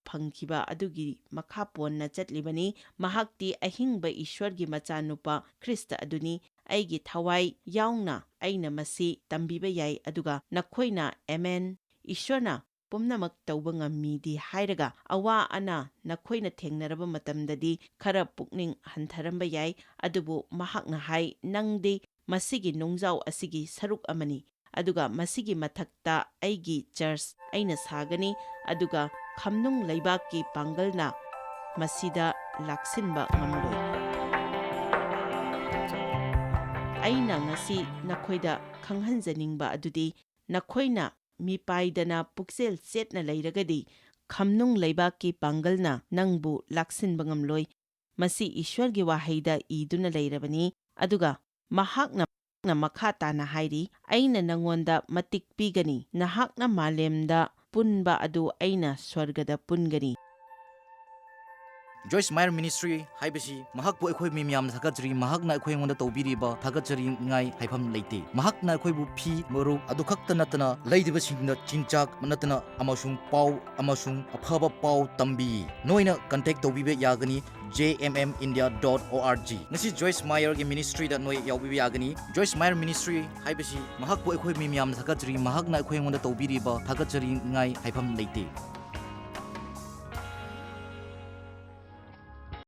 ꯐꯪꯈꯤꯕ ꯑꯗꯨꯒꯤ ꯃꯈꯥ ꯄꯣꯟꯅ ꯆꯠꯂꯤꯕꯅꯤ꯫ ꯃꯍꯥꯛꯇꯤ ꯑꯍꯤꯡꯕ ꯏꯁ꯭ꯋꯔꯒꯤ ꯃꯆꯥꯅꯨꯄꯥ ꯈ꯭ꯔꯤꯁꯇ ꯑꯗꯨꯅꯤ꯫ ꯑꯩꯒꯤ ꯊꯋꯥꯏ ꯌꯥꯎꯅ ꯑꯩꯅ ꯃꯁꯤ ꯇꯝꯕꯤꯕ ꯌꯥꯏ, ꯑꯗꯨꯒ ꯅꯈꯣꯏꯅ "ꯑꯦꯃꯦꯟ, ꯏꯁ꯭ꯋꯔꯅ ꯄꯨꯝꯅꯃꯛ ꯇꯧꯕ ꯉꯝꯃꯤꯗꯤ" ꯍꯥꯏꯔꯒ ꯑꯋꯥ ꯑꯅꯥ ꯅꯈꯣꯏꯅ ꯊꯦꯡꯅꯔꯕ ꯃꯇꯝꯗꯗꯤ ꯈꯔ ꯄꯨꯛꯅꯤꯡ ꯍꯟꯊꯔꯝꯕ ꯌꯥꯏ꯫ ꯑꯗꯨꯕꯨ ꯃꯍꯥꯛꯅ ꯍꯥꯏ, "ꯅꯪꯗꯤ ꯃꯁꯤꯒꯤ ꯅꯨꯡꯖꯥꯎ ꯑꯁꯤꯒꯤ ꯁꯔꯨꯛ ꯑꯃꯅꯤ, ꯑꯗꯨꯒ ꯃꯁꯤꯒꯤ ꯃꯊꯛꯇ ꯑꯩꯒꯤ ꯆꯔꯆ ꯑꯩꯅ ꯁꯥꯒꯅꯤ, ꯑꯗꯨꯒ ꯈꯝꯅꯨꯡ ꯂꯩꯕꯥꯛꯀꯤ ꯄꯥꯡꯒꯜꯅ ꯃꯁꯤꯗ ꯂꯥꯛꯁꯤꯟꯕ ꯉꯝꯂꯣꯏ꯫" ꯑꯩꯅ ꯉꯁꯤ ꯅꯈꯣꯏꯗ ꯈꯪꯍꯟꯖꯅꯤꯡꯕ ꯑꯗꯨꯗꯤ, ꯅꯈꯣꯏꯅ ꯃꯤꯄꯥꯏꯗꯅ ꯄꯨꯛꯆꯦꯜ ꯆꯦꯠꯅ ꯂꯩꯔꯒꯗꯤ, ꯈꯝꯅꯨꯡ ꯂꯩꯕꯥꯛꯀꯤ ꯄꯥꯡꯒꯜꯅ ꯅꯪꯕꯨ ꯂꯥꯛꯁꯤꯟꯕ ꯉꯝꯂꯣꯏ꯫ ꯃꯁꯤ ꯏꯁ꯭ꯋꯔꯒꯤ ꯋꯥꯍꯩꯗ ꯏꯗꯨꯅ ꯂꯩꯔꯕꯅꯤ꯫ ꯑꯗꯨꯒ ꯃꯍꯥꯛꯅ ꯃꯈꯥ ꯇꯥꯅ ꯍꯥꯏꯔꯤ, "ꯑꯩꯅ ꯅꯉꯣꯟꯗ ꯃꯇꯤꯛ ꯄꯤꯒꯅꯤ, ꯅꯍꯥꯛꯅ ꯃꯥꯂꯦꯝꯗ ꯄꯨꯟꯕ ꯑꯗꯨ ꯑꯩꯅ ꯁ꯭ꯋꯔꯒꯗ ꯄꯨꯟꯒꯅꯤ"꯫ ꯖꯣꯏꯁ ꯃꯥꯌꯔ ꯃꯤꯅꯤꯁꯇ꯭ꯔꯤ ꯍꯥꯏꯕꯁꯤ ꯃꯍꯥꯛꯄꯨ ꯑꯩꯈꯣꯏ ꯃꯤ ꯃꯌꯥꯝꯅ ꯊꯥꯒꯠꯆꯔꯤ꯫ ꯃꯍꯥꯛꯅ ꯑꯩꯈꯣꯏ ꯑꯩꯉꯣꯟꯗ ꯇꯧꯕꯤꯔꯤꯕ ꯊꯥꯒꯠꯆꯅꯤꯡꯉꯥꯏ ꯍꯥꯏꯐꯝ ꯂꯩꯇꯦ꯫ ꯃꯍꯥꯛꯅ ꯑꯩꯈꯣꯏꯕꯨ ꯐꯤ, ꯃꯔꯨꯞ ꯑꯗꯨ ꯈꯛꯇ ꯅꯠꯇꯅ ꯂꯩꯔꯤꯕꯁꯤꯡꯗ ꯆꯤꯟꯖꯥꯛ ꯅꯠꯇꯅ ꯑꯃꯁꯨꯡ ꯄꯥꯎ ꯑꯃꯁꯨꯡ ꯑꯐꯕ ꯄꯥꯎ ꯇꯝꯕꯤ꯫ ꯅꯣꯏꯅ contact ꯇꯧꯕꯤꯕ ꯌꯥꯒꯅꯤ J M M India dot O R G꯫ ꯉꯁꯤ ꯖꯣꯏꯁ ꯃꯥꯌꯔꯒꯤ ꯃꯤꯅꯤꯁꯇ꯭ꯔꯤꯗ ꯅꯣꯏ ꯌꯥꯎꯕꯤꯕ ꯌꯥꯒꯅꯤ꯫ ꯖꯣꯏꯁ ꯃꯥꯌꯔ ꯃꯤꯅꯤꯁꯇ꯭ꯔꯤ ꯍꯥꯏꯕꯁꯤ ꯃꯍꯥꯛꯄꯨ ꯑꯩꯈꯣꯏ ꯃꯤ ꯃꯌꯥꯝꯅ ꯊꯥꯒꯠꯆꯔꯤ꯫ ꯃꯍꯥꯛꯅ ꯑꯩꯈꯣꯏ ꯑꯩꯉꯣꯟꯗ ꯇꯧꯕꯤꯔꯤꯕ ꯊꯥꯒꯠꯆꯅꯤꯡꯉꯥꯏ ꯍꯥꯏꯐꯝ ꯂꯩꯇꯦ꯫